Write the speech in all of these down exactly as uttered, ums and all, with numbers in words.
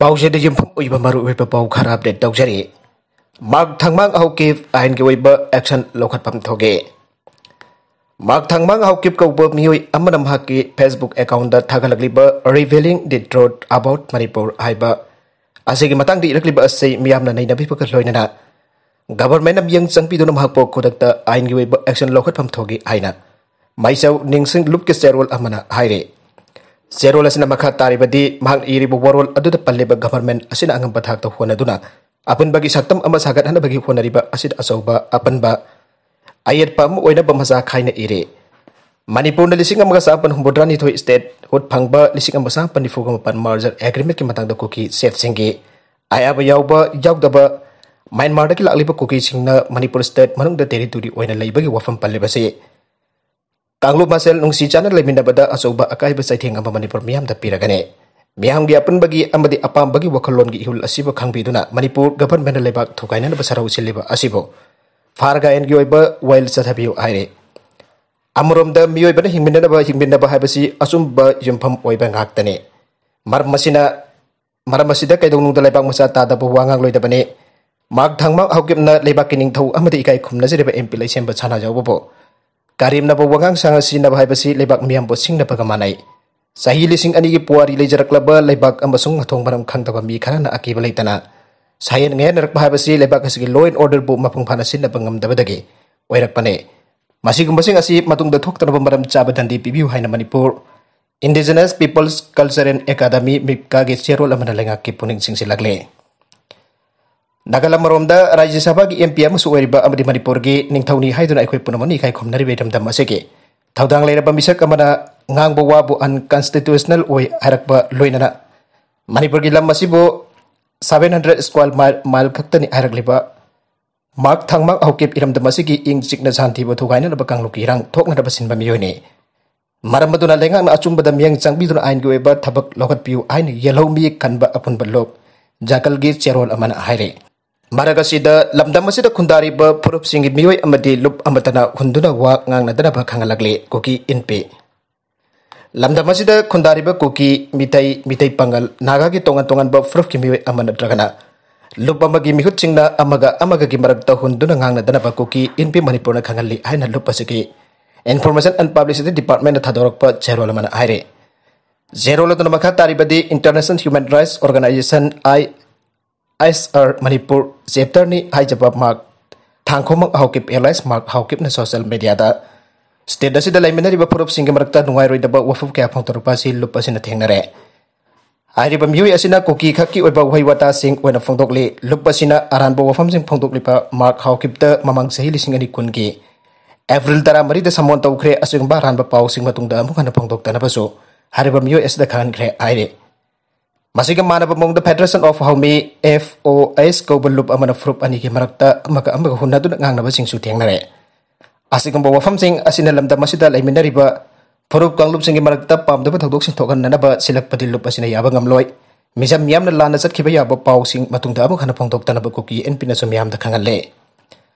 ꯄꯥꯎꯁꯤꯗ ꯌꯨꯝꯐꯝ ꯑꯣꯏꯕ ꯃꯔꯨꯑꯣꯏꯕ ꯄꯥꯎ ꯈꯔ ꯑꯞꯗꯦꯠ ꯇꯧꯖꯔꯤ꯫ ꯃꯥꯛ ꯊꯥꯡꯃꯥꯡ ꯍꯧꯀꯤꯞ ꯑꯥꯏꯟꯒꯤ ꯑꯣꯏꯕ ꯑꯦꯛꯁꯟ ꯂꯧꯈꯠꯐꯝ ꯊꯣꯛꯑꯦ꯫ ꯃꯥꯛ ꯊꯥꯡꯃꯥꯡ ꯍꯧꯀꯤꯞ ꯀꯧꯕ ꯃꯤꯑꯣꯏ ꯑꯃꯅ ꯃꯍꯥꯛꯀꯤ Facebook account ꯊꯥꯒꯠꯂꯛꯂꯤꯕ Revealing the Truth About Manipur ꯍꯥꯏꯕ ꯑꯁꯤꯒꯤ ꯃꯇꯥꯡꯗ ꯏꯔꯛꯂꯤꯕ ꯑꯁꯤ ꯃꯤꯌꯥꯝꯅ ꯅꯩꯅꯕꯤꯕꯒ ꯂꯣꯏꯅꯅ ꯒꯚꯔꯟꯃꯦꯟꯠꯅ ꯃꯤꯠꯌꯦꯡ ꯆꯪꯕꯤꯗꯨꯅ ꯃꯍꯥꯛꯄꯨ ꯈꯨꯗꯛꯇ ꯑꯥꯏꯟꯒꯤ ꯑꯣꯏꯕ ꯑꯦꯛꯁꯟ ꯂꯧꯈꯠꯐꯝ ꯊꯣꯛꯏ ꯍꯥꯏꯅ ꯃꯥꯏꯆꯧ ꯅꯤꯡꯁꯤꯡ ꯂꯨꯞꯀꯤ ꯆꯦꯔꯣꯜ ꯑꯃꯅ ꯍꯥꯏꯔꯤ꯫ ꯆꯦꯔꯣꯜ ꯑꯁꯤꯅ ꯃꯈꯥ ꯇꯥꯔꯤꯕꯗꯤ ꯃꯍꯥꯛꯅ ꯏꯔꯤꯕ ꯋꯥꯔꯣꯜ ꯑꯗꯨꯗ ꯄꯜꯂꯤꯕ ꯒꯚꯔꯟꯃꯦꯟꯠ ꯑꯁꯤꯅ ꯑꯉꯝꯕ ꯊꯥꯛꯇ ꯍꯣꯠꯅꯗꯨꯅ ꯑꯄꯨꯟꯕꯒꯤ ꯁꯛꯇꯝ ꯑꯃ ꯁꯥꯒꯠꯍꯟꯅꯕꯒꯤ ꯍꯣꯠꯅꯔꯤꯕ ꯑꯁꯤꯗ ꯑꯆꯧꯕ ꯑꯄꯟꯕ ꯑꯌꯦꯠꯄ ꯑꯃ ꯑꯣꯏꯅꯕ ꯃꯆꯥ ꯈꯥꯏꯅ ꯏꯔꯤ꯫ ꯃꯅꯤꯄꯨꯔꯅ ꯂꯤꯁꯤꯡ ꯑꯃꯒ ꯆꯥꯃꯥꯄꯟ ꯍꯨꯝꯐꯨꯇꯔꯥ ꯅꯤꯊꯣꯏ statehood ꯐꯪꯕ ꯂꯤꯁꯤꯡ ꯑꯃꯒ ꯆꯥꯃꯥꯄꯟ ꯅꯤꯐꯨꯒ ꯃꯥꯄꯟ merger agreementꯀꯤ ꯃꯇꯥꯡꯗ ꯀꯨꯀꯤ ꯆꯦꯐꯁꯤꯡꯒꯤ ꯑꯌꯥꯕ ꯌꯥꯎꯕ ꯌꯥꯎꯗꯕ ꯃ꯭ꯌꯥꯟꯃꯥꯔꯗꯒꯤ ꯂꯥꯛꯂꯤꯕ ꯀꯨꯀꯤꯁꯤꯡꯅ ꯃꯅꯤꯄꯨꯔ state ꯃꯅꯨꯡꯗ territory ꯑꯣꯏꯅ ꯂꯩꯕꯒꯤ ꯋꯥꯐꯝ ꯄꯜꯂꯤꯕꯁꯤ ꯀꯥꯡꯂꯨꯞ ꯃꯁꯦꯜ ꯅꯨꯡꯁꯤ ꯆꯥꯟꯅ ꯂꯩꯃꯤꯟꯅꯕꯗ ꯑꯆꯧꯕ ꯑꯀꯥꯏꯕ ꯆꯩꯊꯦꯡ ꯑꯃ ꯃꯅꯤꯄꯨꯔ ꯃꯤꯌꯥꯝꯗ ꯄꯤꯔꯒꯅꯤ꯫ ꯃꯤꯌꯥꯝꯒꯤ ꯑꯄꯨꯟꯕꯒꯤ ꯑꯃꯗꯤ ꯑꯄꯥꯝꯕꯒꯤ ꯋꯥꯈꯜꯂꯣꯟꯒꯤ ꯏꯍꯨꯜ ꯑꯁꯤꯕꯨ ꯈꯪꯕꯤꯗꯨꯅ ꯃꯅꯤꯄꯨꯔ ꯒꯚꯔꯟꯃꯦꯟꯠꯅ ꯂꯩꯕꯥꯛ ꯊꯨꯒꯥꯏꯅꯅꯕ ꯁꯔꯧ ꯁꯤꯜꯂꯤꯕ ꯑꯁꯤꯕꯨ ꯐꯥꯔꯒ ꯑꯥꯏꯟꯒꯤ ꯑꯣꯏꯕ ꯋꯥꯌꯦꯜ ꯆꯠꯊꯕꯤꯌꯨ ꯍꯥꯏꯔꯤ꯫ ꯑꯃꯔꯣꯝꯗ ꯃꯤꯑꯣꯏꯕꯅ ꯍꯤꯡꯃꯤꯟꯅꯅꯕ ꯍꯤꯡꯃꯤꯟꯅꯕ ꯍꯥꯏꯕꯁꯤ ꯑꯆꯨꯝꯕ ꯌꯨꯝꯐꯝ ꯑꯣꯏꯕ ꯉꯥꯛꯇꯅꯤ꯫ ꯃꯔꯝ ꯑꯁꯤꯅ ꯃꯔꯝ ꯑꯁꯤꯗ ꯀꯩꯗꯧꯅꯨꯡꯗ ꯂꯩꯕꯥꯛ ꯃꯆꯥ ꯇꯥꯗꯕ ꯋꯥ ꯉꯥꯡꯂꯣꯏꯗꯕꯅꯤ꯫ ꯃꯥꯛ ꯊꯥꯡꯃꯥꯡ ꯍꯧꯀꯤꯞꯅ ꯂꯩꯕꯥꯛꯀꯤ ꯅꯤꯡꯊꯧ ꯑꯃꯗꯤ ꯏꯀꯥꯏ ꯈꯨꯝꯅꯖꯔꯤꯕ MP ꯂꯩꯁꯦꯝꯕ ꯁꯅꯥꯖꯥꯎꯕꯕꯨ ꯀꯔꯦꯝꯅꯕ ꯋꯥꯉꯥꯡ ꯁꯉꯥꯡ ꯁꯤꯖꯤꯟꯅꯕ ꯍꯥꯏꯕꯁꯤ ꯂꯩꯕꯥꯛ ꯃꯤꯌꯥꯝꯕꯨ ꯁꯤꯡꯅꯕꯒ ꯃꯥꯟꯅꯩ꯫ ꯆꯍꯤ ꯂꯤꯁꯤꯡ ꯑꯅꯤꯒꯤ ꯄꯨꯋꯥꯔꯤ ꯂꯩꯖꯔꯛꯂꯕ ꯂꯩꯕꯥꯛ ꯑꯃꯁꯨꯡ ꯃꯊꯣꯡ ꯃꯔꯝ ꯈꯪꯗꯕ ꯃꯤ ꯈꯔꯅ ꯑꯀꯤꯕ ꯂꯩꯇꯅ ꯁꯥꯌꯦꯟ ꯉꯥꯌꯦꯟꯅꯔꯛꯄ ꯍꯥꯏꯕꯁꯤ ꯂꯩꯕꯥꯛ ꯑꯁꯤꯒꯤ law and orderꯕꯨ ꯃꯄꯨꯡ ꯐꯥꯅ ꯁꯤꯖꯤꯟꯅꯕ ꯉꯝꯗꯕꯗꯒꯤ ꯑꯣꯏꯔꯛꯄꯅꯤ꯫ ꯃꯁꯤꯒꯨꯝꯕꯁꯤꯡ ꯑꯁꯤ ꯃꯇꯨꯡꯗ ꯊꯣꯛꯇꯅꯕ ꯃꯔꯝ ꯆꯥꯕ ꯗꯟꯗꯤ ꯄꯤꯕꯤꯌꯨ ꯍꯥꯏꯅ Manipur Indigenous Peoples Culture and Academy, MIPCAꯒꯤ ꯆꯦꯔꯣꯜ ꯑꯃꯅ ꯂꯩꯉꯥꯛꯀꯤ ꯄꯨꯛꯅꯤꯡ ꯆꯤꯡꯁꯤꯜꯂꯛꯂꯦ꯫ ꯅꯥꯒꯥꯂꯝ ꯑꯃꯔꯣꯝꯗ ꯔꯥꯖ꯭ꯌ ꯁꯚꯥꯒꯤ MP ꯑꯃꯁꯨ ꯑꯣꯏꯔꯤꯕ ꯑꯃꯗꯤ ꯃꯅꯤꯄꯨꯔꯒꯤ ꯅꯤꯡꯊꯧꯅꯤ ꯍꯥꯏꯗꯨꯅ ꯑꯩꯈꯣꯏ ꯄꯨꯝꯅꯃꯛꯅ ꯏꯀꯥꯏ ꯈꯨꯝꯅꯔꯤꯕ ꯏꯔꯝꯗꯝ ꯑꯁꯤꯒꯤ ꯊꯧꯗꯥꯡ ꯂꯩꯔꯕ ꯃꯤꯁꯛ ꯑꯃꯅ ꯉꯥꯡꯕ ꯋꯥꯕꯨ unconstitutional ꯑꯣꯏ ꯍꯥꯏꯔꯛꯄ ꯂꯣꯏꯅꯅ ꯃꯅꯤꯄꯨꯔꯒꯤ ꯂꯝ ꯑꯁꯤꯕꯨ seven hundred square mile, mile ꯈꯛꯇꯅꯤ ꯍꯥꯏꯔꯛꯂꯤꯕ ꯃꯥꯛ ꯊꯥꯡꯃꯥꯡ ꯍꯧꯀꯤꯞ ꯏꯔꯝꯗꯝ ꯑꯁꯤꯒꯤ ꯏꯪ ꯆꯤꯛꯅ ꯁꯥꯟꯇꯤꯕꯨ ꯊꯨꯒꯥꯏꯅꯅꯕ ꯀꯥꯡꯂꯨꯞꯀꯤ ꯏꯔꯥꯡ ꯊꯣꯛꯅꯅꯕ ꯁꯤꯟꯕ ꯃꯤꯑꯣꯏꯅꯤ꯫ ꯃꯔꯝ ꯑꯗꯨꯅ ꯂꯩꯉꯥꯛꯅ ꯑꯆꯨꯝꯕꯗ ꯃꯤꯠꯌꯦꯡ ꯆꯪꯕꯤꯗꯨꯅ ꯑꯥꯏꯟꯒꯤ ꯑꯣꯏꯕ ꯊꯕꯛ ꯂꯧꯈꯠꯄꯤꯌꯨ ꯍꯥꯏꯅ ꯌꯦꯜꯍꯧꯃꯤ ꯈꯟꯕ ꯑꯄꯨꯟꯕ ꯂꯣꯛ ꯖꯥꯀꯜꯒꯤ ꯆꯦꯔꯣꯜ ꯑꯃꯅ ꯍꯥꯏꯔꯤ꯫ ꯃꯔꯛ ꯑꯁꯤꯗ ꯂꯝꯗꯝ ꯑꯁꯤꯗ ꯈꯨꯟꯗꯥꯔꯤꯕ ꯐꯨꯔꯨꯞꯁꯤꯡꯒꯤ ꯃꯤꯑꯣꯏ ꯑꯃꯗꯤ ꯂꯨꯞ ꯑꯃꯠꯇꯅ ꯍꯨꯟꯗꯨꯅ ꯋꯥ ꯉꯥꯡꯅꯗꯅꯕ ꯈꯪꯍꯜꯂꯛꯂꯤ꯫ ꯀꯨꯀꯤ ꯏꯟꯄꯤ꯫ ꯂꯝꯗꯝ ꯑꯁꯤꯗ ꯈꯨꯟꯗꯥꯔꯤꯕ ꯀꯨꯀꯤ, ꯃꯤꯇꯩ, ꯃꯤꯇꯩ ꯄꯥꯉꯜ, ꯅꯥꯒꯥꯒꯤ ꯇꯣꯉꯥꯟ ꯇꯣꯉꯥꯟꯕ ꯐꯨꯔꯨꯞꯀꯤ ꯃꯤꯑꯣꯏ ꯑꯃ ꯅꯠꯇ꯭ꯔꯒꯅ ꯂꯨꯞ ꯑꯃꯒꯤ ꯃꯤꯍꯨꯠꯁꯤꯡꯅ ꯑꯃꯒ ꯑꯃꯒꯒꯤ ꯃꯔꯛꯇ ꯍꯨꯟꯗꯨꯅ ꯉꯥꯡꯅꯗꯅꯕ ꯀꯨꯀꯤ ꯏꯟꯄꯤ ꯃꯅꯤꯄꯨꯔꯅ ꯈꯪꯍꯜꯂꯤ ꯍꯥꯏꯅ ꯂꯨꯞ ꯑꯁꯤꯒꯤ Information and Publicity Department ꯊꯥꯗꯣꯔꯛꯄ ꯆꯦꯔꯣꯜ ꯑꯃꯅ ꯍꯥꯏꯔꯤ꯫ ꯆꯦꯔꯣꯜ ꯑꯗꯨꯅ ꯃꯈꯥ ꯇꯥꯔꯤꯕꯗꯤ International Human Rights Organization, I S R, Manipur ꯆꯦꯞꯇꯔꯅꯤ ꯍꯥꯏꯖꯕ mark ꯊꯥꯡꯈꯣꯃꯛ Haokip alias mark ꯍꯥꯎꯀꯤꯞꯅ social ꯃꯦꯗꯤꯌꯥꯗ ꯁ꯭ꯇꯦꯠ ꯑꯁꯤꯗ ꯂꯩꯃꯤꯟꯅꯔꯤꯕ ꯐꯨꯔꯨꯞꯁꯤꯡꯒꯤ ꯃꯔꯛꯇ ꯅꯨꯡꯉꯥꯏꯔꯣꯏꯗꯕ ꯋꯥꯐꯝ ꯀꯌꯥ ꯐꯣꯡꯗꯣꯔꯛꯄ ꯑꯁꯤ ꯂꯨꯞ ꯑꯁꯤꯅ ꯊꯦꯡꯅꯔꯦ꯫ ꯍꯥꯏꯔꯤꯕ ꯃꯤꯑꯣꯏ ꯑꯁꯤꯅ ꯀꯨꯀꯤ ꯈꯛꯀꯤ ꯑꯣꯏꯕ ꯋꯥꯍꯩ ꯋꯥꯇꯥꯁꯤꯡ ꯑꯣꯏꯅ ꯐꯣꯡꯗꯣꯛꯂꯤ꯫ ꯂꯨꯞ ꯑꯁꯤꯅ ꯑꯔꯥꯟꯕ ꯋꯥꯐꯝꯁꯤꯡ ꯐꯣꯡꯗꯣꯛꯂꯤꯕ ꯃꯥꯔꯛ ꯍꯥꯎꯀꯤꯞꯇ ꯃꯃꯥꯡ ꯆꯍꯤ ꯂꯤꯁꯤꯡ ꯑꯅꯤ ꯀꯨꯟꯒꯤ ꯑꯦꯄ꯭ꯔꯤꯜ ꯇꯔꯥꯃꯔꯤꯗ ꯁꯃꯣꯟ ꯇꯧꯈ꯭ꯔꯦ꯫ ꯑꯁꯤꯒꯨꯝꯕ ꯑꯔꯥꯟꯕ ꯄꯥꯎꯁꯤꯡ ꯃꯇꯨꯡꯗ ꯑꯃꯨꯛ ꯍꯟꯅ ꯐꯣꯡꯗꯣꯛꯇꯅꯕꯁꯨ ꯍꯥꯏꯔꯤꯕ ꯃꯤꯑꯣꯏ ꯑꯁꯤꯗ ꯈꯪꯍꯟꯈ꯭ꯔꯦ ꯍꯥꯏꯔꯤ꯫ ꯃꯁꯤꯒ ꯃꯥꯟꯅꯕ ꯃꯑꯣꯡꯗ Federation of Haomi, F O H, ꯀꯧꯕ ꯂꯨꯞ ꯑꯃꯅ ꯐꯨꯔꯨꯞ ꯑꯅꯤꯒꯤ ꯃꯔꯛꯇ ꯑꯃꯒ ꯑꯃꯒ ꯍꯨꯟꯅꯗꯨꯅ ꯉꯥꯡꯅꯕꯁꯤꯡꯁꯨ ꯊꯦꯡꯅꯔꯦ꯫ ꯑꯁꯤꯒꯨꯝꯕ ꯋꯥꯐꯝꯁꯤꯡ ꯑꯁꯤꯅ ꯂꯝꯗꯝ ꯑꯁꯤꯗ ꯂꯩꯃꯤꯟꯅꯔꯤꯕ ꯐꯨꯔꯨꯞ ꯀꯥꯡꯂꯨꯞꯁꯤꯡꯒꯤ ꯃꯔꯛꯇ ꯄꯥꯝꯗꯕ ꯊꯧꯗꯣꯛꯁꯤꯡ ꯊꯣꯛꯍꯟꯅꯅꯕ ꯁꯤꯜꯂꯛꯄꯗꯤ ꯂꯨꯞ ꯑꯁꯤꯅ ꯌꯥꯕ ꯉꯝꯂꯣꯏ꯫ ꯃꯤꯆꯝ ꯃꯤꯌꯥꯝꯅ ꯂꯥꯟꯅ ꯆꯠꯈꯤꯕ ꯌꯥꯕ ꯄꯥꯎꯁꯤꯡ ꯃꯇꯨꯡꯗ ꯑꯃꯨꯛ ꯍꯟꯅ ꯐꯣꯡꯗꯣꯛꯇꯅꯕ ꯀꯨꯀꯤ ꯏꯟꯄꯤꯅꯁꯨ ꯃꯤꯌꯥꯝꯗ ꯈꯪꯍꯜꯂꯦ꯫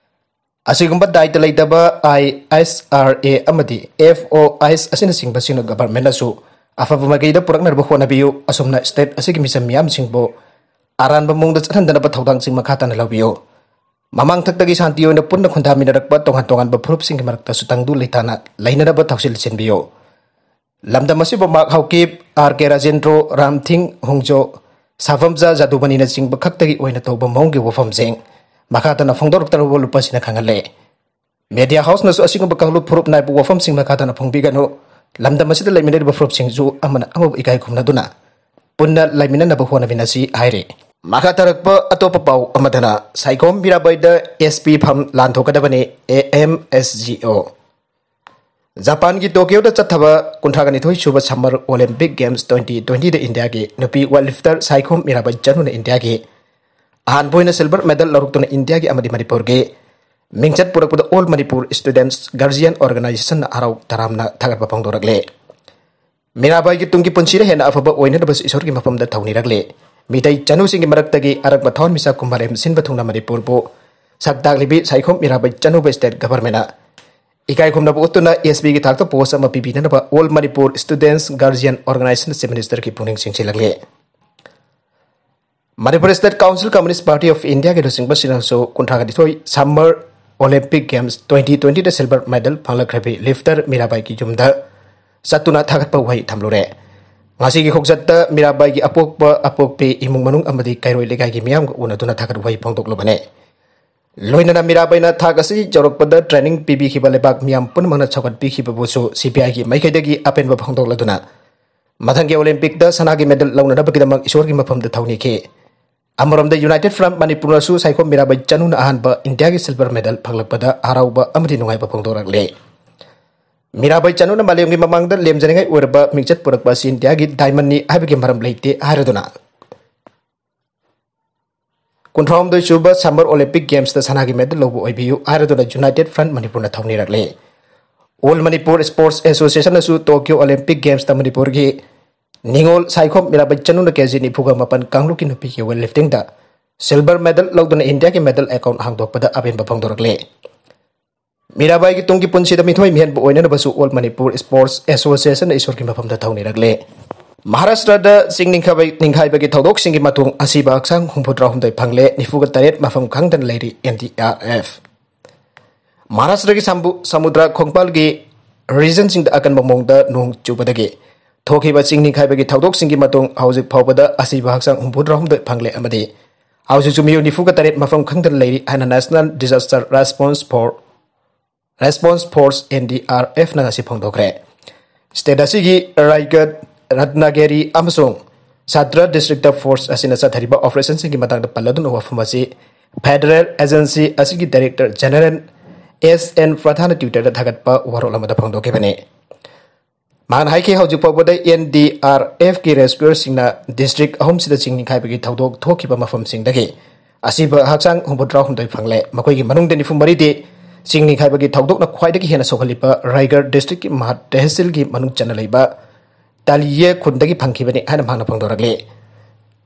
ꯑꯁꯤꯒꯨꯝꯕ ꯗꯥꯏꯇ ꯂꯩꯇꯕ I S R A ꯑꯃꯗꯤ F O H ꯑꯁꯤꯅꯆꯤꯡꯕꯁꯤꯡꯅ ꯒꯚꯔꯟꯃꯦꯟꯠꯅꯁꯨ ꯑꯐꯕ ꯃꯥꯏꯀꯩꯗ ꯄꯨꯔꯛꯅꯕ ꯍꯣꯠꯅꯕꯤꯌꯨ꯫ ꯑꯁꯨꯝꯅ ꯁ꯭ꯇꯦꯠ ꯑꯁꯤꯒꯤ ꯃꯤꯆꯝ ꯃꯤꯌꯥꯝꯁꯤꯡꯕꯨ ꯑꯔꯥꯟꯕ ꯃꯑꯣꯡꯗ ꯆꯠꯍꯟꯗꯅꯕ ꯊꯧꯗꯥꯡꯁꯤꯡ ꯃꯈꯥ ꯇꯥꯅ ꯂꯧꯕꯤꯌꯨ꯫ ꯃꯃꯥꯡꯊꯛꯇꯒꯤ ꯁꯥꯟꯇꯤ ꯑꯣꯏꯅ ꯄꯨꯟꯅ ꯈꯨꯟꯗꯥꯃꯤꯟꯅꯔꯛꯄ ꯇꯣꯉꯥꯟ ꯇꯣꯉꯥꯟꯕ ꯐꯨꯔꯨꯞꯁꯤꯡꯒꯤ ꯃꯔꯛꯇꯁꯨ ꯇꯪꯗꯨ ꯂꯩꯇꯥꯅ ꯂꯩꯅꯅꯕ ꯊꯧꯁꯤꯜ ꯁꯤꯟꯕꯤꯌꯨ꯫ ꯂꯝꯗꯝ ꯑꯁꯤꯕꯨ mark Haokip, R K Rajendro, ꯔꯥꯝꯊꯤꯡ ꯍꯣꯡꯖꯣ, ꯁꯥꯐꯝꯖꯥ ꯖꯥꯗꯨꯃꯅꯤꯅꯆꯤꯡꯕ ꯈꯛꯇꯒꯤ ꯑꯣꯏꯅ ꯇꯧꯕ ꯃꯑꯣꯡꯒꯤ ꯋꯥꯐꯝꯁꯤꯡ ꯃꯈꯥ ꯇꯥꯅ ꯐꯣꯡꯗꯣꯔꯛꯇꯅꯕ ꯂꯨꯞ ꯑꯁꯤꯅ ꯈꯪꯍꯜꯂꯦ꯫ ꯃꯦꯗꯤꯌꯥ ꯍꯥꯎꯁꯅꯁꯨ ꯑꯁꯤꯒꯨꯝꯕ ꯀꯥꯡꯂꯨꯞ ꯐꯨꯔꯨꯞ ꯅꯥꯏꯕ ꯋꯥꯐꯝꯁꯤꯡ ꯃꯈꯥ ꯇꯥꯅ ꯐꯣꯡꯕꯤꯒꯅꯨ꯫ ꯂꯝꯗꯝ ꯑꯁꯤꯗ ꯂꯩꯃꯤꯟꯅꯔꯤꯕ ꯐꯨꯔꯨꯞꯁꯤꯡꯁꯨ ꯑꯃꯅ ꯑꯃꯕꯨ ꯏꯀꯥꯏ ꯈꯨꯝꯅꯗꯨꯅ ꯄꯨꯟꯅ ꯂꯩꯃꯤꯟꯅꯅꯕ ꯍꯣꯠꯅꯃꯤꯟꯅꯁꯤ ꯍꯥꯏꯔꯤ꯫ ꯃꯈꯥ ꯇꯥꯔꯛꯄ ꯑꯇꯣꯞꯄ ꯄꯥꯎ ꯑꯃꯗꯅ ꯁꯥꯏꯈꯣꯝ ꯃꯤꯔꯥꯕꯥꯏꯗ S P ꯐꯝ ꯂꯥꯟꯊꯣꯛꯀꯗꯕꯅꯤ, A M S G O꯫ ꯖꯄꯥꯟꯒꯤ ꯇꯣꯀꯤꯌꯣꯗ ꯆꯠꯊꯕ ꯀꯨꯟꯊ꯭ꯔꯥꯒ ꯅꯤꯊꯣꯏ ꯁꯨꯕ Summer Olympic Games twenty twenty ꯗ ꯏꯟꯗꯤꯌꯥꯒꯤ ꯅꯨꯄꯤ weight lifter ꯁꯥꯏꯈꯣꯝ ꯃꯤꯔꯥꯕꯥꯏ ꯆꯅꯨꯅ ꯏꯟꯗꯤꯌꯥꯒꯤ ꯑꯍꯥꯟꯕ ꯑꯣꯏꯅ silver medal ꯂꯧꯔꯛꯇꯨꯅ ꯏꯟꯗꯤꯌꯥꯒꯤ ꯑꯃꯗꯤ ꯃꯅꯤꯄꯨꯔꯒꯤ ꯃꯤꯡꯆꯠ ꯄꯨꯔꯛꯄꯗ All Manipur Students Guardian Organization ꯅ ꯍꯔꯥꯎ ꯇꯔꯥꯝꯅ ꯊꯥꯒꯠꯄ ꯐꯣꯡꯗꯣꯔꯛꯂꯦ꯫ ꯃꯤꯔꯥꯕꯥꯏꯒꯤ ꯇꯨꯡꯒꯤ ꯄꯨꯟꯁꯤꯗ ꯍꯦꯟꯅ ꯑꯐꯕ ꯑꯣꯏꯅꯅꯕꯁꯨ ꯏꯁꯣꯔꯒꯤ ꯃꯐꯝꯗ ꯊꯧꯅꯤꯔꯛꯂꯦ꯫ ꯃꯤꯇꯩ ꯆꯅꯨꯁꯤꯡꯒꯤ ꯃꯔꯛꯇꯒꯤ ꯑꯔꯛꯄ ꯊꯋꯥꯟꯃꯤꯆꯥꯛ ꯀꯨꯝ ꯃꯥꯂꯦꯝ ꯁꯤꯟꯕ ꯊꯨꯡꯅ ꯃꯅꯤꯄꯨꯔꯕꯨ ꯁꯛ ꯇꯥꯛꯂꯤꯕꯤ ꯁꯥꯏꯈꯣꯝ ꯃꯤꯔꯥꯕꯥꯏ ꯆꯅꯨꯕꯨ state government ꯅ ꯏꯀꯥꯏ ꯈꯨꯝꯅꯕ ꯎꯠꯇꯨꯅ S P ꯒꯤ ꯊꯥꯛꯇ post ꯑꯃ ꯄꯤꯕꯤꯅꯅꯕ All Manipur Students Guardian Organization Chief Minister ꯀꯤ ꯄꯨꯛꯅꯤꯡ ꯆꯤꯡꯁꯤꯜꯂꯛꯂꯤ꯫ Manipur State Council Communist Party of India ꯒꯤ ꯂꯨꯆꯤꯡꯕꯁꯤꯡꯅꯁꯨ ꯀꯨꯟꯊ꯭ꯔꯥ ꯅꯤꯊꯣꯏ Summer Olympic Games twenty twenty ꯗ silver medal ꯐꯪꯂꯛꯈ꯭ꯔꯕꯤ lifter ꯃꯤꯔꯥꯕꯥꯏꯒꯤ ꯌꯨꯝꯗ ꯆꯠꯇꯨꯅ ꯊꯥꯒꯠꯄ ꯋꯥꯍꯩ ꯊꯝꯂꯨꯔꯦ꯫ ꯉꯁꯤꯒꯤ ꯈꯣꯡꯆꯠꯇ ꯃꯤꯔꯥꯕꯥꯏꯒꯤ ꯑꯄꯣꯛꯄ ꯑꯄꯣꯛꯄꯤ, ꯏꯃꯨꯡ ꯃꯅꯨꯡ ꯑꯃꯗꯤ ꯀꯩꯔꯣꯏ ꯂꯩꯀꯥꯏꯒꯤ ꯃꯤꯌꯥꯝꯒ ꯎꯅꯗꯨꯅ ꯊꯥꯒꯠ ꯋꯥꯍꯩ ꯐꯣꯡꯗꯣꯛꯂꯕꯅꯤ꯫ ꯂꯣꯏꯅꯅ ꯃꯤꯔꯥꯕꯥꯏꯅ ꯊꯥꯛ ꯑꯁꯤ ꯌꯧꯔꯛꯄꯗ training ꯄꯤꯕꯤꯈꯤꯕ ꯂꯩꯕꯥꯛ ꯃꯤꯌꯥꯝ ꯄꯨꯝꯅꯃꯛꯅ ꯁꯧꯒꯠꯄꯤꯈꯤꯕꯕꯨꯁꯨ C P I ꯒꯤ ꯃꯥꯏꯀꯩꯗꯒꯤ ꯑꯄꯦꯟꯕ ꯐꯣꯡꯗꯣꯛꯂꯗꯨꯅ ꯃꯊꯪꯒꯤ Olympic ꯇ ꯁꯅꯥꯒꯤ medal ꯂꯧꯅꯅꯕꯒꯤꯗꯃꯛ ꯏꯁꯣꯔꯒꯤ ꯃꯐꯝꯗ ꯊꯧꯅꯤꯈꯤ꯫ ꯑꯃꯔꯣꯝꯗ United Front Manipur ꯅꯁꯨ ꯁꯥꯏꯈꯣꯝ ꯃꯤꯔꯥꯕꯥꯏ ꯆꯅꯨꯅ ꯑꯍꯥꯟꯕ ꯏꯟꯗꯤꯌꯥꯒꯤ silver medal ꯐꯪꯂꯛꯄꯗ ꯍꯔꯥꯎꯕ ꯑꯃꯗꯤ ꯅꯨꯡꯉꯥꯏꯕ ꯐꯣꯡꯗꯣꯔꯛꯂꯤ꯫ ꯃꯤꯔꯥꯕꯥꯏ ꯆꯅꯨꯅ ꯃꯥꯂꯦꯝꯒꯤ ꯃꯃꯥꯡꯗ ꯂꯦꯝꯖꯅꯤꯡꯉꯥꯏ ꯑꯣꯏꯔꯕ ꯃꯤꯡꯆꯠ ꯄꯨꯔꯛꯄ ꯑꯁꯤ ꯏꯟꯗꯤꯌꯥꯒꯤ diamond ꯅꯤ ꯍꯥꯏꯕꯒꯤ ꯃꯔꯝ ꯂꯩꯇꯦ ꯍꯥꯏꯔꯗꯨꯅ ꯀꯨꯟꯊ꯭ꯔꯥꯍꯨꯝꯗꯣꯏ ꯁꯨꯕ Summer Olympic Games ꯇ ꯁꯅꯥꯒꯤ medal ꯂꯧꯕ ꯑꯣꯏꯕꯤꯌꯨ ꯍꯥꯏꯔꯗꯨꯅ United Front Manipur ꯅ ꯊꯧꯅꯤꯔꯛꯂꯤ꯫ All Manipur Sports Association ꯅꯁꯨ Tokyo Olympic Games ꯇ ꯃꯅꯤꯄꯨꯔꯒꯤ ꯅꯤꯉꯣꯜ ꯁꯥꯏꯈꯣꯝ ꯃꯤꯔꯥꯕꯥꯏ ꯆꯅꯨꯅ K G ꯅꯤꯐꯨꯒ ꯃꯥꯄꯟ ꯀꯥꯡꯂꯨꯞꯀꯤ ꯅꯨꯄꯤꯒꯤ weight lifting ꯗ silver medal ꯂꯧꯗꯨꯅ ꯏꯟꯗꯤꯌꯥꯒꯤ medal account ꯍꯥꯡꯗꯣꯛꯄꯗ ꯑꯄꯦꯟꯕ ꯐꯣꯡꯗꯣꯔꯛꯂꯦ꯫ ꯃꯤꯔꯥꯕꯥꯏꯒꯤ ꯇꯨꯡꯒꯤ ꯄꯨꯟꯁꯤꯗ ꯃꯤꯊꯣꯏ ꯃꯤꯍꯦꯟꯕ ꯑꯣꯏꯅꯅꯕꯁꯨ All Manipur Sports Association ꯅ ꯏꯁꯣꯔꯒꯤ ꯃꯐꯝꯗ ꯊꯧꯅꯤꯔꯛꯂꯦ꯫ ꯃꯍꯥꯔꯥꯁꯇ꯭ꯔꯗ ꯆꯤꯡ ꯅꯤꯡꯈꯥꯏꯕ-, ꯅꯤꯡꯈꯥꯏꯕꯒꯤ ꯊꯧꯗꯣꯛꯁꯤꯡꯒꯤ ꯃꯇꯨꯡ ꯑꯁꯤꯕ ꯍꯛꯆꯥꯡ ꯍꯨꯝꯐꯨꯇꯔꯥ ꯍꯨꯝꯗꯣꯏ ꯐꯪꯂꯦ, ꯅꯤꯐꯨꯒ ꯇꯔꯦꯠ ꯃꯐꯝ ꯈꯪꯗꯅ ꯂꯩꯔꯤ N D R F꯫ ꯃꯍꯥꯔꯥꯁꯇ꯭ꯔꯒꯤ ꯁꯝꯕꯨ-, ꯁꯃꯨꯗ꯭ꯔ ꯈꯣꯡꯕꯥꯜꯒꯤ regionꯁꯤꯡꯗ ꯑꯀꯟꯕ ꯃꯑꯣꯡꯗ ꯅꯣꯡ ꯆꯨꯕꯗꯒꯤ ꯊꯣꯛꯈꯤꯕ ꯆꯤꯡ ꯅꯤꯡꯈꯥꯏꯕꯒꯤ ꯊꯧꯗꯣꯛꯁꯤꯡꯒꯤ ꯃꯇꯨꯡ ꯍꯧꯖꯤꯛ ꯐꯥꯎꯕꯗ ꯑꯁꯤꯕ ꯍꯛꯆꯥꯡ ꯍꯨꯝꯐꯨꯇꯔꯥ ꯍꯨꯝꯗꯣꯏ ꯐꯪꯂꯦ ꯑꯃꯗꯤ ꯍꯧꯖꯤꯛꯁꯨ ꯃꯤꯑꯣꯏ ꯅꯤꯐꯨꯒ ꯇꯔꯦꯠ ꯃꯐꯝ ꯈꯪꯗꯅ ꯂꯩꯔꯤ ꯍꯥꯏꯅ National Disaster Response for, Response Force, N D R F ꯅ ꯉꯁꯤ ꯐꯣꯡꯗꯣꯛꯈ꯭ꯔꯦ꯫ State ꯑꯁꯤꯒꯤ ꯔꯥꯏꯒꯗ, ꯔꯠꯅꯥꯒꯤꯔꯤ ꯑꯃꯁꯨꯡ ꯁꯥꯇ꯭ꯔ district force ꯑꯁꯤꯅ ꯆꯠꯊꯔꯤꯕ operationꯁꯤꯡꯒꯤ ꯃꯇꯥꯡꯗ ꯄꯜꯂꯗꯨꯅ ꯋꯥꯐꯝ ꯑꯁꯤ federal agency ꯑꯁꯤꯒꯤ Director General S N ꯄ꯭ꯔꯙꯥꯟꯅ Twitterꯗ ꯊꯥꯒꯠꯄ ꯋꯥꯔꯣꯜ ꯑꯃꯗ ꯐꯣꯡꯗꯣꯛꯈꯤꯕꯅꯤ꯫ ꯃꯍꯥꯛꯅ ꯍꯥꯏꯈꯤ, ꯍꯧꯖꯤꯛ ꯐꯥꯎꯕꯗ N D R F ꯀꯤ rescuerꯁꯤꯡꯅ district ꯑꯍꯨꯝꯁꯤꯗ ꯆꯤꯡ ꯅꯤꯡꯈꯥꯏꯕꯒꯤ ꯊꯧꯗꯣꯛ ꯊꯣꯛꯈꯤꯕ ꯃꯐꯝꯁꯤꯡꯗꯒꯤ ꯑꯁꯤꯕ ꯍꯛꯆꯥꯡ ꯍꯨꯝꯐꯨꯇꯔꯥ ꯍꯨꯝꯗꯣꯏ ꯐꯪꯂꯦ꯫ ꯃꯈꯣꯏꯒꯤ ꯃꯅꯨꯡꯗ ꯅꯤꯐꯨ ꯃꯔꯤꯗꯤ ꯆꯤꯡ ꯅꯤꯡꯈꯥꯏꯕꯒꯤ ꯊꯧꯗꯣꯛꯅ ꯈ꯭ꯋꯥꯏꯗꯒꯤ ꯍꯦꯟꯅ ꯁꯣꯛꯍꯜꯂꯤꯕ ꯔꯥꯏꯒꯔ districtꯀꯤ ꯃꯍꯥꯠ ꯇꯦꯍꯁꯤꯜꯒꯤ ꯃꯅꯨꯡ ꯆꯟꯅ ꯂꯩꯕ ꯇꯥꯂꯤꯌꯦ ꯈꯨꯟꯗꯒꯤ ꯐꯪꯈꯤꯕꯅꯤ ꯍꯥꯏꯅ ꯃꯍꯥꯛꯅ ꯐꯣꯡꯗꯣꯔꯛꯂꯤ꯫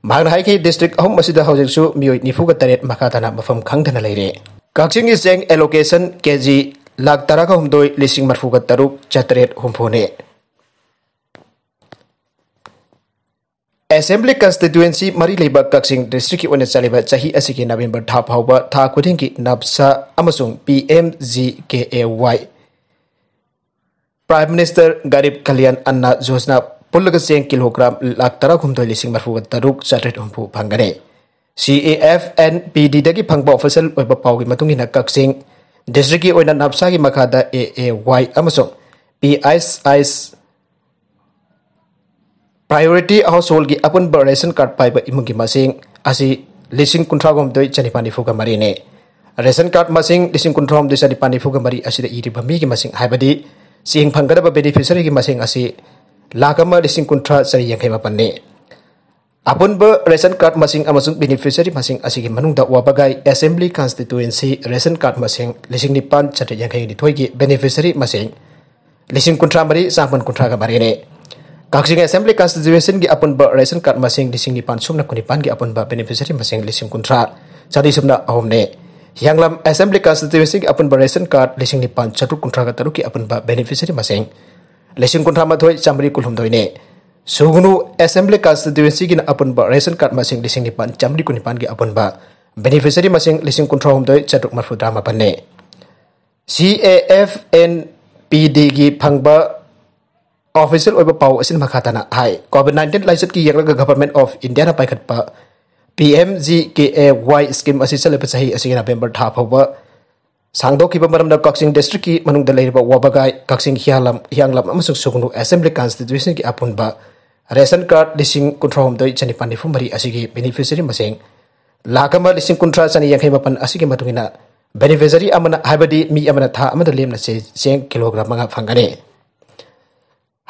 ꯃꯍꯥꯛꯅ ꯍꯥꯏꯈꯤ, district ꯑꯍꯨꯝ ꯑꯁꯤꯗ ꯍꯧꯖꯤꯛꯁꯨ ꯃꯤꯑꯣꯏ ꯅꯤꯐꯨꯒ ꯇꯔꯦꯠ ꯃꯈꯥ ꯇꯥꯅ ꯃꯐꯝ ꯈꯪꯗꯅ ꯂꯩꯔꯦ꯫ ꯀꯛꯆꯤꯡꯒꯤ ꯆꯦꯡ allocation K G ꯂꯥꯈ ꯇꯔꯥꯒ ꯍꯨꯝꯗꯣꯏ ꯂꯤꯁꯤꯡ ꯃꯔꯐꯨꯒ ꯇꯔꯨꯛ ꯆꯥꯇ꯭ꯔꯦꯠ ꯍꯨꯝꯐꯨꯅꯤ꯫ ꯑꯦꯁꯦꯝꯕ꯭ꯂꯤ ꯀꯟꯁꯇꯤꯇ꯭ꯌꯨꯑꯦꯟꯁꯤ ꯃꯔꯤ ꯂꯩꯕ ꯀꯛꯆꯤꯡ ꯗꯤꯁꯇ꯭ꯔꯤꯛꯀꯤ ꯑꯣꯏꯅ ꯆꯠꯂꯤꯕ ꯆꯍꯤ ꯑꯁꯤꯒꯤ ꯅꯕꯦꯝꯕꯔ ꯊꯥ ꯐꯥꯎꯕ ꯊꯥ ꯈꯨꯗꯤꯡꯒꯤ ꯅꯥꯞꯁꯥ ꯑꯃꯁꯨꯡ P M G K A Y, prime minister Garib Kalyan ꯑꯟꯅ Yojana ꯄꯨꯜꯂꯒ ꯆꯦꯡ ꯀꯤꯂꯣꯒ꯭ꯔꯥꯝ ꯂꯥꯈ ꯇꯔꯥꯍꯨꯝꯗꯣꯏ ꯂꯤꯁꯤꯡ ꯃꯔꯐꯨꯒ ꯇꯔꯨꯛ ꯆꯥꯇ꯭ꯔꯦꯠ ꯍꯨꯝꯐꯨ ꯐꯪꯒꯅꯤ꯫ ꯁꯤ ꯑꯦ ꯑꯦꯐ ꯑꯦꯟ ꯄꯤ ꯗꯤꯗꯒꯤ ꯐꯪꯕ ꯑꯣꯐꯤꯁꯤꯌꯦꯜ ꯑꯣꯏꯕ ꯄꯥꯎꯒꯤ ꯃꯇꯨꯡ ꯏꯟꯅ ꯀꯛꯆꯤꯡ ꯗꯤꯁꯇ꯭ꯔꯤꯛꯀꯤ ꯑꯣꯏꯅ ꯅꯥꯞꯁꯥꯒꯤ ꯃꯈꯥꯗ ꯑꯦ ꯑꯦ ꯋꯥꯏ ꯑꯃꯁꯨꯡ ꯄꯤ ꯑꯩꯆ ꯑꯩꯆ ꯄ꯭ꯔꯥꯏꯌꯣꯔꯤꯇꯤ ꯍꯥꯎꯁꯍꯣꯜꯒꯤ ꯑꯄꯨꯟꯕ ꯔꯦꯁꯟ ꯀꯥꯔꯗ ꯄꯥꯏꯕ ꯏꯃꯨꯡꯒꯤ ꯃꯁꯤꯡ ꯑꯁꯤ ꯂꯤꯁꯤꯡ ꯀꯨꯟꯊ꯭ꯔꯥ ꯍꯨꯝꯗꯣꯏ ꯆꯅꯤꯄꯥꯟ ꯅꯤꯐꯨꯒ ꯃꯔꯤꯅꯤ꯫ ꯔꯦꯁꯟ ꯀꯥꯔꯗ ꯃꯁꯤꯡ ꯂꯤꯁꯤꯡ ꯀꯨꯟꯊ꯭ꯔꯥ ꯍꯨꯝꯗꯣꯏ ꯆꯅꯤꯄꯥꯟ ꯅꯤꯐꯨꯒ ꯃꯔꯤ ꯑꯁꯤꯗ ꯏꯔꯤꯕ ꯃꯤꯒꯤ ꯃꯁꯤꯡ, ꯍꯥꯏꯕꯗꯤ ꯆꯦꯡ ꯐꯪꯒꯗꯕ ꯕꯦꯅꯤꯐꯤꯁꯔꯤꯒꯤ ꯃꯁꯤꯡ ꯑꯁꯤ ꯂꯥꯈ ꯑꯃ ꯂꯤꯁꯤꯡ ꯀꯨꯟꯊ꯭ꯔꯥ ꯆꯅꯤ ꯌꯥꯡꯈꯩ ꯃꯥꯄꯟꯅꯤ꯫ ꯑꯄꯨꯟꯕ ꯔꯦꯁꯟ ꯀꯥꯔꯗ ꯃꯁꯤꯡ ꯑꯃꯁꯨꯡ ꯕꯦꯅꯤꯐꯤꯁꯔꯤ ꯃꯁꯤꯡ ꯑꯁꯤꯒꯤ ꯃꯅꯨꯡꯗ ꯋꯥꯕꯒꯥꯏ ꯑꯦꯁꯦꯝꯕ꯭ꯂꯤ ꯀꯟꯁꯇꯤꯇ꯭ꯌꯨꯑꯦꯟꯁꯤ ꯔꯦꯁꯟ ꯀꯥꯔꯗ ꯃꯁꯤꯡ ꯂꯤꯁꯤꯡ ꯅꯤꯄꯥꯟ ꯆꯥꯇ꯭ꯔꯦꯠ ꯌꯥꯡꯈꯩ ꯅꯤꯊꯣꯏꯒꯤ ꯕꯦꯅꯤꯐꯤꯁꯔꯤ ꯃꯁꯤꯡ ꯂꯤꯁꯤꯡ ꯀꯨꯟꯊ꯭ꯔꯥ ꯃꯔꯤ ꯆꯥꯝꯃꯥꯄꯟ ꯀꯨꯟꯊ꯭ꯔꯥꯒ ꯃꯔꯤꯅꯤ꯫ ꯀꯛꯆꯤꯡ ꯑꯦꯁꯦꯝꯕ꯭ꯂꯤ ꯀꯟꯁꯇꯤꯇ꯭ꯌꯨꯑꯦꯟꯁꯤꯒꯤ ꯑꯄꯨꯟꯕ ꯔꯦꯁꯟ ꯀꯥꯔꯗ ꯃꯁꯤꯡ ꯂꯤꯁꯤꯡ ꯅꯤꯄꯥꯟ ꯁꯨꯞꯅ ꯀꯨꯟꯅꯤꯄꯥꯟꯒꯤ ꯑꯄꯨꯟꯕ ꯕꯦꯅꯤꯐꯤꯁꯔꯤ ꯃꯁꯤꯡ ꯂꯤꯁꯤꯡ ꯀꯨꯟꯊ꯭ꯔꯥ ꯆꯥꯇ꯭ꯔꯦꯠ ꯁꯨꯞꯅ ꯑꯍꯨꯝꯅꯤ꯫ ꯍꯤꯌꯥꯡꯂꯝ ꯑꯦꯁꯦꯝꯕ꯭ꯂꯤ ꯀꯟꯁꯇꯤꯇ꯭ꯌꯨꯑꯦꯟꯁꯤꯒꯤ ꯑꯄꯨꯟꯕ ꯔꯦꯁꯟ ꯀꯥꯔꯗ ꯂꯤꯁꯤꯡ ꯅꯤꯄꯥꯟ ꯆꯥꯇ꯭ꯔꯨꯛ ꯀꯨꯟꯊ꯭ꯔꯥꯒ ꯇꯔꯨꯛꯀꯤ ꯑꯄꯨꯟꯕ ꯕꯦꯅꯤꯐꯤꯁꯔꯤ ꯃꯁꯤꯡ ꯂꯤꯁꯤꯡ ꯀꯨꯟꯊ꯭ꯔꯥ ꯃꯥꯊꯣꯏ ꯆꯥꯝꯃꯔꯤ ꯀꯨꯟꯍꯨꯝꯗꯣꯏꯅꯤ꯫ ꯁꯨꯒꯅꯨ ꯑꯦꯁꯦꯝꯕ꯭ꯂꯤ ꯀꯟꯁꯇꯤꯇ꯭ꯌꯨꯑꯦꯟꯁꯤꯒꯤꯅ ꯑꯄꯨꯟꯕ ꯔꯦꯁꯟ ꯀꯥꯔꯗ ꯃꯁꯤꯡ ꯂꯤꯁꯤꯡ ꯅꯤꯄꯥꯟ ꯆꯥꯝꯃꯔꯤ ꯀꯨꯟꯅꯤꯄꯥꯟꯒꯤ ꯑꯄꯨꯟꯕ ꯕꯦꯅꯤꯐꯤꯁꯔꯤ ꯃꯁꯤꯡ ꯂꯤꯁꯤꯡ ꯀꯨꯟꯊ꯭ꯔꯥꯍꯨꯝꯗꯣꯏ ꯆꯥꯇ꯭ꯔꯨꯛ ꯃꯔꯐꯨꯇꯔꯥ ꯃꯥꯄꯟꯅꯤ꯫ ꯁꯤ ꯑꯦ ꯑꯦꯐ ꯑꯦꯟ ꯄꯤ ꯗꯤꯒꯤ ꯐꯪꯕ ꯑꯣꯐꯤꯁꯤꯌꯦꯜ ꯑꯣꯏꯕ ꯄꯥꯎ ꯑꯁꯤꯅ ꯃꯈꯥ ꯇꯥꯅ ꯍꯥꯏ, ꯀꯣꯚꯤꯗ ꯅꯥꯏꯟꯇꯤꯟ ꯂꯥꯏꯆꯠꯀꯤ ꯌꯦꯡꯂꯒ ꯒꯚꯔꯟꯃꯦꯟꯠ ꯑꯣꯐ ꯏꯟꯗꯤꯌꯥꯅ ꯄꯥꯏꯈꯠꯄ P M G K A Y scheme ꯑꯁꯤ ꯆꯠꯂꯤꯕ ꯆꯍꯤ ꯑꯁꯤꯒꯤ ꯅꯕꯦꯝꯕꯔ ꯊꯥ ꯐꯥꯎꯕ ꯁꯥꯡꯗꯣꯛꯈꯤꯕ ꯃꯔꯝꯅ ꯀꯛꯆꯤꯡ ꯗꯤꯁꯇ꯭ꯔꯤꯛꯀꯤ ꯃꯅꯨꯡꯗ ꯂꯩꯔꯤꯕ ꯋꯥꯕꯒꯥꯏ, ꯀꯛꯆꯤꯡ ꯍꯤꯌꯥꯡꯂꯝ, ꯍꯤꯌꯥꯡꯂꯝ ꯑꯃꯁꯨꯡ ꯁꯨꯒꯅꯨ ꯑꯦꯁꯦꯝꯕ꯭ꯂꯤ ꯀꯟꯁꯇꯤꯇ꯭ꯌꯨꯑꯦꯟꯁꯤꯒꯤ ꯑꯄꯨꯟꯕ ꯔꯦꯁꯟ ꯀꯥꯔꯗ ꯂꯤꯁꯤꯡ ꯀꯨꯟꯊ꯭ꯔꯥꯍꯨꯝꯗꯣꯏ ꯆꯅꯤꯄꯥꯟ ꯅꯤꯐꯨ ꯃꯔꯤ ꯑꯁꯤꯒꯤ ꯕꯦꯅꯤꯐꯤꯁꯔꯤ ꯃꯁꯤꯡ ꯂꯥꯈ ꯑꯃ ꯂꯤꯁꯤꯡ ꯀꯨꯟꯊ꯭ꯔꯥ ꯆꯅꯤ ꯌꯥꯡꯈꯩ ꯃꯥꯄꯟ ꯑꯁꯤꯒꯤ ꯃꯇꯨꯡ ꯏꯟꯅ ꯕꯦꯅꯤꯐꯤꯁꯔꯤ ꯑꯃꯅ, ꯍꯥꯏꯕꯗꯤ ꯃꯤ ꯑꯃꯅ ꯊꯥ ꯑꯃꯗ ꯂꯦꯝꯅ ꯆꯦ-, ꯆꯦꯡ ꯀꯤꯂꯣꯒ꯭ꯔꯥꯝ ꯃꯉꯥ ꯐꯪꯒꯅꯤ꯫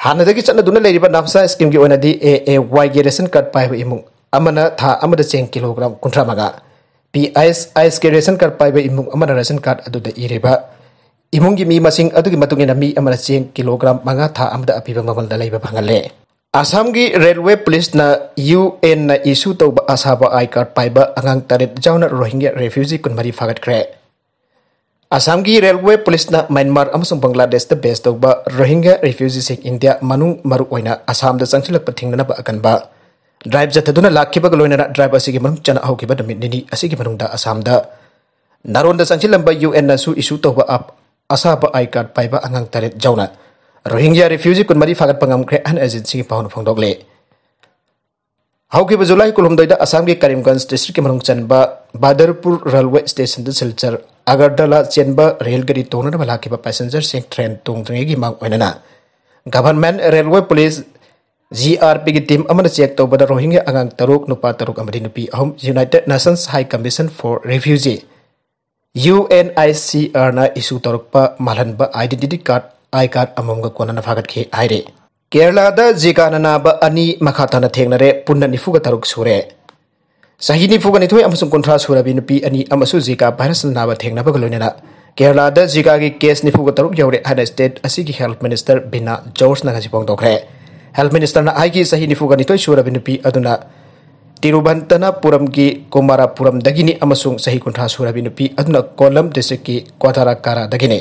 ꯍꯥꯟꯅꯗꯒꯤ ꯆꯠꯅꯗꯨꯅ ꯂꯩꯔꯤꯕ ꯅꯥꯞꯁꯥ ꯁ꯭ꯀꯤꯝꯒꯤ ꯑꯣꯏꯅꯗꯤ ꯑꯦ ꯑꯦ ꯋꯥꯏꯒꯤ ꯔꯦꯁꯟ ꯀꯥꯔꯗ ꯄꯥꯏꯕ ꯏꯃꯨꯡ ꯑꯃꯅ ꯊꯥ ꯑꯃꯗ ꯆꯦꯡ ꯀꯤꯂꯣꯒ꯭ꯔꯥꯝ ꯀꯨꯟꯊ꯭ꯔꯥ ꯃꯉꯥ, ꯄꯤ ꯑꯩꯆ ꯑꯩꯆꯀꯤ ꯔꯦꯁꯟ ꯀꯥꯔꯗ ꯄꯥꯏꯕ ꯏꯃꯨꯡ ꯑꯃꯅ ꯔꯦꯁꯟ ꯀꯥꯔꯗ ꯑꯗꯨꯗ ꯏꯔꯤꯕ ꯏꯃꯨꯡꯒꯤ ꯃꯤ ꯃꯁꯤꯡ ꯑꯗꯨꯒꯤ ꯃꯇꯨꯡ ꯏꯟꯅ ꯃꯤ ꯑꯃꯅ ꯆꯦꯡ ꯀꯤꯂꯣꯒ꯭ꯔꯥꯝ ꯃꯉꯥ ꯊꯥ ꯑꯃꯗ ꯑꯄꯤꯕ ꯃꯃꯜꯗ ꯂꯩꯕ ꯐꯪꯍꯜꯂꯦ꯫ ꯑꯁꯥꯝꯒꯤ ꯔꯦꯜꯋꯦ ꯄꯨꯂꯤꯁꯅ ꯌꯨ ꯑꯦꯟꯅ ꯏꯁꯨ ꯇꯧꯕ ꯑꯁꯥꯕ ꯑꯥꯏ ꯀꯥꯔꯗ ꯄꯥꯏꯕ ꯑꯉꯥꯡ ꯇꯔꯦꯠ ꯌꯥꯎꯅ ꯔꯣꯍꯤꯡꯒ꯭ꯌꯥ ꯔꯦꯐ꯭ꯌꯨꯖꯤ ꯀꯨꯟꯃꯔꯤ ꯐꯥꯒꯠꯈ꯭ꯔꯦ꯫ ꯑꯁꯥꯝꯒꯤ ꯔꯦꯜꯋꯦ ꯄꯨꯂꯤꯁꯅ ꯃ꯭ꯌꯥꯟꯃꯥꯔ ꯑꯃꯁꯨꯡ ꯕꯪꯒ꯭ꯂꯥꯗꯦꯁꯇ ꯕꯦꯁ ꯇꯧꯕ ꯔꯣꯍꯤꯡꯒ꯭ꯌꯥ ꯔꯤꯐ꯭ꯌꯨꯖꯤꯁꯤꯡ ꯏꯟꯗꯤꯌꯥ ꯃꯅꯨꯡ, ꯃꯔꯨꯑꯣꯏꯅ ꯑꯁꯥꯝꯗ ꯆꯪꯁꯤꯜꯂꯛꯄ ꯊꯤꯡꯅꯅꯕ ꯑꯀꯟꯕ ꯗ꯭ꯔꯥꯏꯚ ꯆꯠꯊꯗꯨꯅ ꯂꯥꯛꯈꯤꯕꯒ ꯂꯣꯏꯅꯅ ꯗ꯭ꯔꯥꯏꯚ ꯑꯁꯤꯒꯤ ꯃꯅꯨꯡ ꯆꯟꯅ ꯍꯧꯈꯤꯕ ꯅꯨꯃꯤꯠ ꯅꯤꯅꯤ ꯑꯁꯤꯒꯤ ꯃꯅꯨꯡꯗ ꯑꯁꯥꯝꯗ ꯅꯥꯔꯣꯟꯗ ꯆꯪꯁꯤꯜꯂꯝꯕ ꯌꯨ ꯑꯦꯟꯅꯁꯨ ꯏꯁꯨ ꯇꯧꯕ ꯑꯞ-, ꯑꯁꯥꯕ ꯑꯥꯏ ꯀꯥꯔꯗ ꯄꯥꯏꯕ ꯑꯉꯥꯡ ꯇꯔꯦꯠ ꯌꯥꯎꯅ ꯔꯣꯍꯤꯡꯒ꯭ꯌꯥ ꯔꯤꯐ꯭ꯌꯨꯖꯤ ꯀꯨꯟꯃꯔꯤ ꯐꯥꯒꯠꯄ ꯉꯝꯈ꯭ꯔꯦ ꯍꯥꯏꯅ ꯑꯦꯖꯦꯟꯁꯤꯒꯤ ꯄꯥꯎꯅ ꯐꯣꯡꯗꯣꯛꯂꯤ꯫ ꯍꯧꯈꯤꯕ ꯖꯨꯂꯥꯏ ꯀꯨꯟꯍꯨꯝꯗꯣꯏꯗ ꯑꯁꯥꯝꯒꯤ ꯀꯔꯤꯝꯒꯟꯖ ꯗꯤꯁꯇ꯭ꯔꯤꯛꯀꯤ ꯃꯅꯨꯡ ꯆꯟꯕ ꯕꯥꯗꯔꯄꯨꯔ ꯔꯦꯜꯋꯦ ꯁ꯭ꯇꯦꯁꯟꯗ ꯁꯤꯜꯆꯔ ꯑꯒꯔꯇꯂꯥ ꯆꯦꯟꯕ ꯔꯦꯜ ꯒꯥꯔꯤ ꯇꯣꯡꯅꯅꯕ ꯂꯥꯛꯈꯤꯕ ꯄꯦꯁꯦꯟꯖꯔꯁꯤꯡ ꯇ꯭ꯔꯦꯟ ꯇꯣꯡꯗ꯭ꯔꯤꯉꯩꯒꯤ ꯃꯥꯡ ꯑꯣꯏꯅꯅ government railway police, G R ꯄꯤꯒꯤ ꯇꯤꯝ ꯑꯃꯅ ꯆꯦꯛ ꯇꯧꯕꯗ ꯔꯣꯍꯤꯡꯒ꯭ꯌꯥ ꯑꯉꯥꯡ ꯇꯔꯨꯛ, ꯅꯨꯄꯥ ꯇꯔꯨꯛ ꯑꯃꯗꯤ ꯅꯨꯄꯤ ꯑꯍꯨꯝ United Nations High Commission for Refugee, U N I C ꯑꯥꯔꯅ ꯏꯁꯨ ꯇꯧꯔꯛꯄ ꯃꯥꯜꯍꯟꯕ ꯑꯥꯏꯗꯦꯟꯇꯤꯇꯤ ꯀꯥꯔꯗ, ꯑꯥꯏ ꯀꯥꯔꯗ ꯑꯃꯃꯝꯒ ꯀꯣꯟꯅꯅ ꯐꯥꯒꯠꯈꯤ ꯍꯥꯏꯔꯤ꯫ ꯀꯦꯔꯂꯥꯗ ꯖꯤꯀꯥꯅ ꯅꯥꯕ ꯑꯅꯤ ꯃꯈꯥ ꯇꯥꯅ ꯊꯦꯡꯅꯔꯦ, ꯄꯨꯟꯅ ꯅꯤꯐꯨꯒ ꯇꯔꯨꯛ ꯁꯨꯔꯦ꯫ ꯆꯍꯤ ꯅꯤꯐꯨꯒ ꯅꯤꯊꯣꯏ ꯑꯃꯁꯨꯡ ꯀꯨꯟꯊ꯭ꯔꯥ ꯁꯨꯔꯕꯤ ꯅꯨꯄꯤ ꯑꯅꯤ ꯑꯃꯁꯨ ꯖꯤꯀꯥ ꯚꯥꯏꯔꯁꯅ ꯅꯥꯕ ꯊꯦꯡꯅꯕꯒ ꯂꯣꯏꯅꯅ ꯀꯦꯔꯂꯥꯗ ꯖꯤꯀꯥꯒꯤ ꯀꯦꯁ ꯅꯤꯐꯨꯒ ꯇꯔꯨꯛ ꯌꯧꯔꯦ ꯍꯥꯏꯅ ꯁ꯭ꯇꯦꯠ ꯑꯁꯤꯒꯤ ꯍꯦꯜꯊ ꯃꯤꯅꯤꯁꯇꯔ ꯕꯤꯅꯥ ꯖꯣꯔꯖꯅ ꯉꯁꯤ ꯐꯣꯡꯗꯣꯛꯈ꯭ꯔꯦ꯫ ꯍꯦꯜꯊ ꯃꯤꯅꯤꯁꯇꯔꯅ ꯍꯥꯏꯈꯤ, ꯆꯍꯤ ꯅꯤꯐꯨꯒ ꯅꯤꯊꯣꯏ ꯁꯨꯔꯕꯤ ꯅꯨꯄꯤ ꯑꯗꯨꯅ ꯇꯤꯔꯨꯚꯟꯇꯅꯄꯨꯔꯝꯒꯤ ꯀꯨꯃꯥꯔꯥꯄꯨꯔꯝꯗꯒꯤꯅꯤ ꯑꯃꯁꯨꯡ ꯆꯍꯤ ꯀꯨꯟꯊ꯭ꯔꯥ ꯁꯨꯔꯕꯤ ꯅꯨꯄꯤ ꯑꯗꯨꯅ ꯀꯣꯂꯝ ꯗꯤꯁꯇ꯭ꯔꯤꯛꯀꯤ ꯀ꯭ꯋꯥꯊꯥꯔꯥꯀꯥꯔꯥꯗꯒꯤꯅꯤ꯫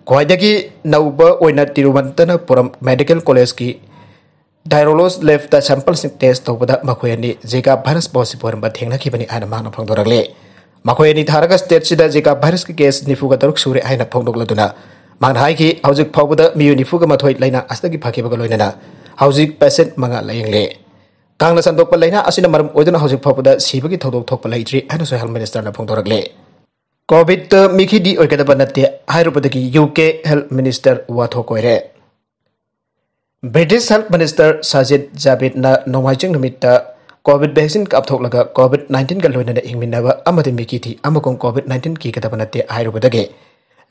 ꯈ꯭ꯋꯥꯏꯗꯒꯤ ꯅꯧꯕ ꯑꯣꯏꯅ ꯇꯤꯔꯨꯚꯟꯇꯅꯄꯨꯔꯝ ꯃꯦꯗꯤꯀꯦꯜ ꯀꯣꯂꯦꯖꯀꯤ ꯗꯥꯏꯔꯣꯂꯣꯖ ꯂꯦꯕꯇ ꯁꯦꯝꯄꯜꯁꯤꯡ ꯇꯦꯁ ꯇꯧꯕꯗ ꯃꯈꯣꯏ ꯑꯅꯤ ꯖꯤꯀꯥ ꯚꯥꯏꯔꯁ ꯄꯣꯖꯤꯇꯤꯚ ꯑꯣꯏꯔꯝꯕ ꯊꯦꯡꯅꯈꯤꯕꯅꯤ ꯍꯥꯏꯅ ꯃꯍꯥꯛꯅ ꯐꯣꯡꯗꯣꯔꯛꯂꯤ꯫ ꯃꯈꯣꯏ ꯑꯅꯤ ꯊꯥꯔꯒ ꯁ꯭ꯇꯦꯠꯁꯤꯗ ꯖꯤꯀꯥ ꯚꯥꯏꯔꯁꯀꯤ ꯀꯦꯁ ꯅꯤꯐꯨꯒ ꯇꯔꯨꯛ ꯁꯨꯔꯦ ꯍꯥꯏꯅ ꯐꯣꯡꯗꯣꯛꯂꯗꯨꯅ ꯃꯍꯥꯛꯅ ꯍꯥꯏꯈꯤ, ꯍꯧꯖꯤꯛ ꯐꯥꯎꯕꯗ ꯃꯤꯑꯣꯏ ꯅꯤꯐꯨꯒ ꯃꯥꯊꯣꯏ ꯂꯥꯏꯅꯥ ꯑꯁꯤꯗꯒꯤ ꯐꯈꯤꯕꯒ ꯂꯣꯏꯅꯅ ꯍꯧꯖꯤꯛ ꯄꯦꯁꯦꯟꯠ ꯃꯉꯥ ꯂꯥꯌꯦꯡꯂꯤ꯫ ꯀꯥꯡꯅ ꯁꯟꯗꯣꯛꯄ ꯂꯥꯏꯅꯥ ꯑꯁꯤꯅ ꯃꯔꯝ ꯑꯣꯏꯗꯨꯅ ꯍꯧꯖꯤꯛ ꯐꯥꯎꯕꯗ ꯁꯤꯕꯒꯤ ꯊꯧꯗꯣꯛ ꯊꯣꯛꯄ ꯂꯩꯇ꯭ꯔꯤ ꯍꯥꯏꯅꯁꯨ ꯍꯦꯜꯊ ꯃꯤꯅꯤꯁꯇꯔꯅ ꯐꯣꯡꯗꯣꯔꯛꯂꯤ꯫ ꯀꯣꯚꯤꯗꯇ ꯃꯤꯈꯤꯗꯤ ꯑꯣꯏꯒꯗꯕ ꯅꯠꯇꯦ ꯍꯥꯏꯔꯨꯕꯗꯒꯤ ꯌꯨ ꯀꯦ ꯍꯦꯜꯊ ꯃꯤꯅꯤꯁꯇꯔ ꯋꯥꯊꯣꯛ ꯑꯣꯏꯔꯦ꯫ ꯕ꯭ꯔꯤꯇꯤꯁ ꯍꯦꯜꯊ ꯃꯤꯅꯤꯁꯇꯔ ꯁꯥꯖꯤꯗ ꯖꯥꯕꯤꯗꯅ ꯅꯣꯡꯃꯥꯏꯖꯤꯡ ꯅꯨꯃꯤꯠꯇ ꯀꯣꯚꯤꯗ ꯚꯦꯛꯁꯤꯟ ꯀꯥꯞꯊꯣꯛꯂꯒ ꯀꯣꯚꯤꯗ ꯅꯥꯏꯟꯇꯤꯟꯒ ꯂꯣꯏꯅꯅ ꯍꯤꯡꯃꯤꯟꯅꯕ ꯑꯃꯗꯤ ꯃꯤꯈꯤꯗꯤ ꯑꯃꯒꯨꯝ ꯀꯣꯚꯤꯗ ꯅꯥꯏꯟꯇꯤꯟ ꯀꯤꯒꯗꯕ ꯅꯠꯇꯦ ꯍꯥꯏꯔꯨꯕꯗꯒꯤ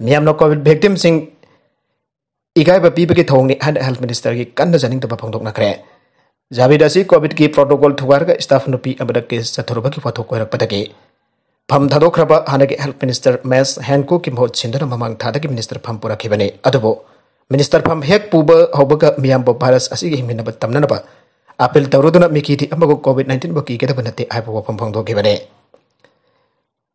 ꯃꯤꯌꯥꯝꯅ ꯀꯣꯚꯤꯗ ꯚꯤꯛꯇꯤꯝꯁꯤꯡ ꯏꯀꯥꯏꯕ ꯄꯤꯕꯒꯤ ꯊꯧꯑꯣꯡꯅꯤ ꯍꯥꯏꯅ ꯍꯦꯜꯊ ꯃꯤꯅꯤꯁꯇꯔꯒꯤ ꯀꯟꯅ ꯌꯥꯅꯤꯡꯗꯕ ꯐꯣꯡꯗꯣꯛꯅꯈ꯭ꯔꯦ꯫ ꯖꯥꯕꯤꯗ ꯑꯁꯤ ꯀꯣꯚꯤꯗꯀꯤ ꯄ꯭ꯔꯣꯇꯣꯀꯣꯜ ꯊꯨꯒꯥꯏꯔꯒ ꯁ꯭ꯇꯥꯐ ꯅꯨꯄꯤ ꯑꯃꯗ ꯀꯦꯁ ꯆꯠꯊꯔꯨꯕꯒꯤ ꯋꯥꯊꯣꯛ ꯑꯣꯏꯔꯛꯄꯗꯒꯤ ꯐꯝ ꯊꯥꯗꯣꯛꯈ꯭ꯔꯕ ꯍꯥꯟꯅꯒꯤ ꯍꯦꯜꯊ ꯃꯤꯅꯤꯁꯇꯔ ꯃꯦꯁ ꯍꯦꯟꯀꯨꯛꯀꯤ ꯃꯍꯨꯠ ꯁꯤꯟꯗꯨꯅ ꯃꯃꯥꯡ ꯊꯥꯗꯒꯤ ꯃꯤꯅꯤꯁꯇꯔ ꯐꯝ ꯄꯨꯔꯛꯈꯤꯕꯅꯤ꯫ ꯑꯗꯨꯕꯨ ꯃꯤꯅꯤꯁꯇꯔ ꯐꯝ ꯍꯦꯛ ꯄꯨꯕ ꯍꯧꯕꯒ ꯃꯤꯌꯥꯝꯕꯨ ꯚꯥꯏꯔꯁ ꯑꯁꯤꯒ ꯍꯤꯡꯃꯤꯟꯅꯕ ꯇꯝꯅꯅꯕ ꯑꯥꯄꯤꯜ ꯇꯧꯔꯨꯗꯨꯅ ꯃꯤꯈꯤꯗꯤ ꯑꯃꯕꯨ ꯀꯣꯚꯤꯗ ꯅꯥꯏꯟꯇꯤꯟꯕꯨ ꯀꯤꯒꯗꯕ ꯅꯠꯇꯦ ꯍꯥꯏꯕ ꯋꯥꯐꯝ ꯐꯣꯡꯗꯣꯛꯈꯤꯕꯅꯤ꯫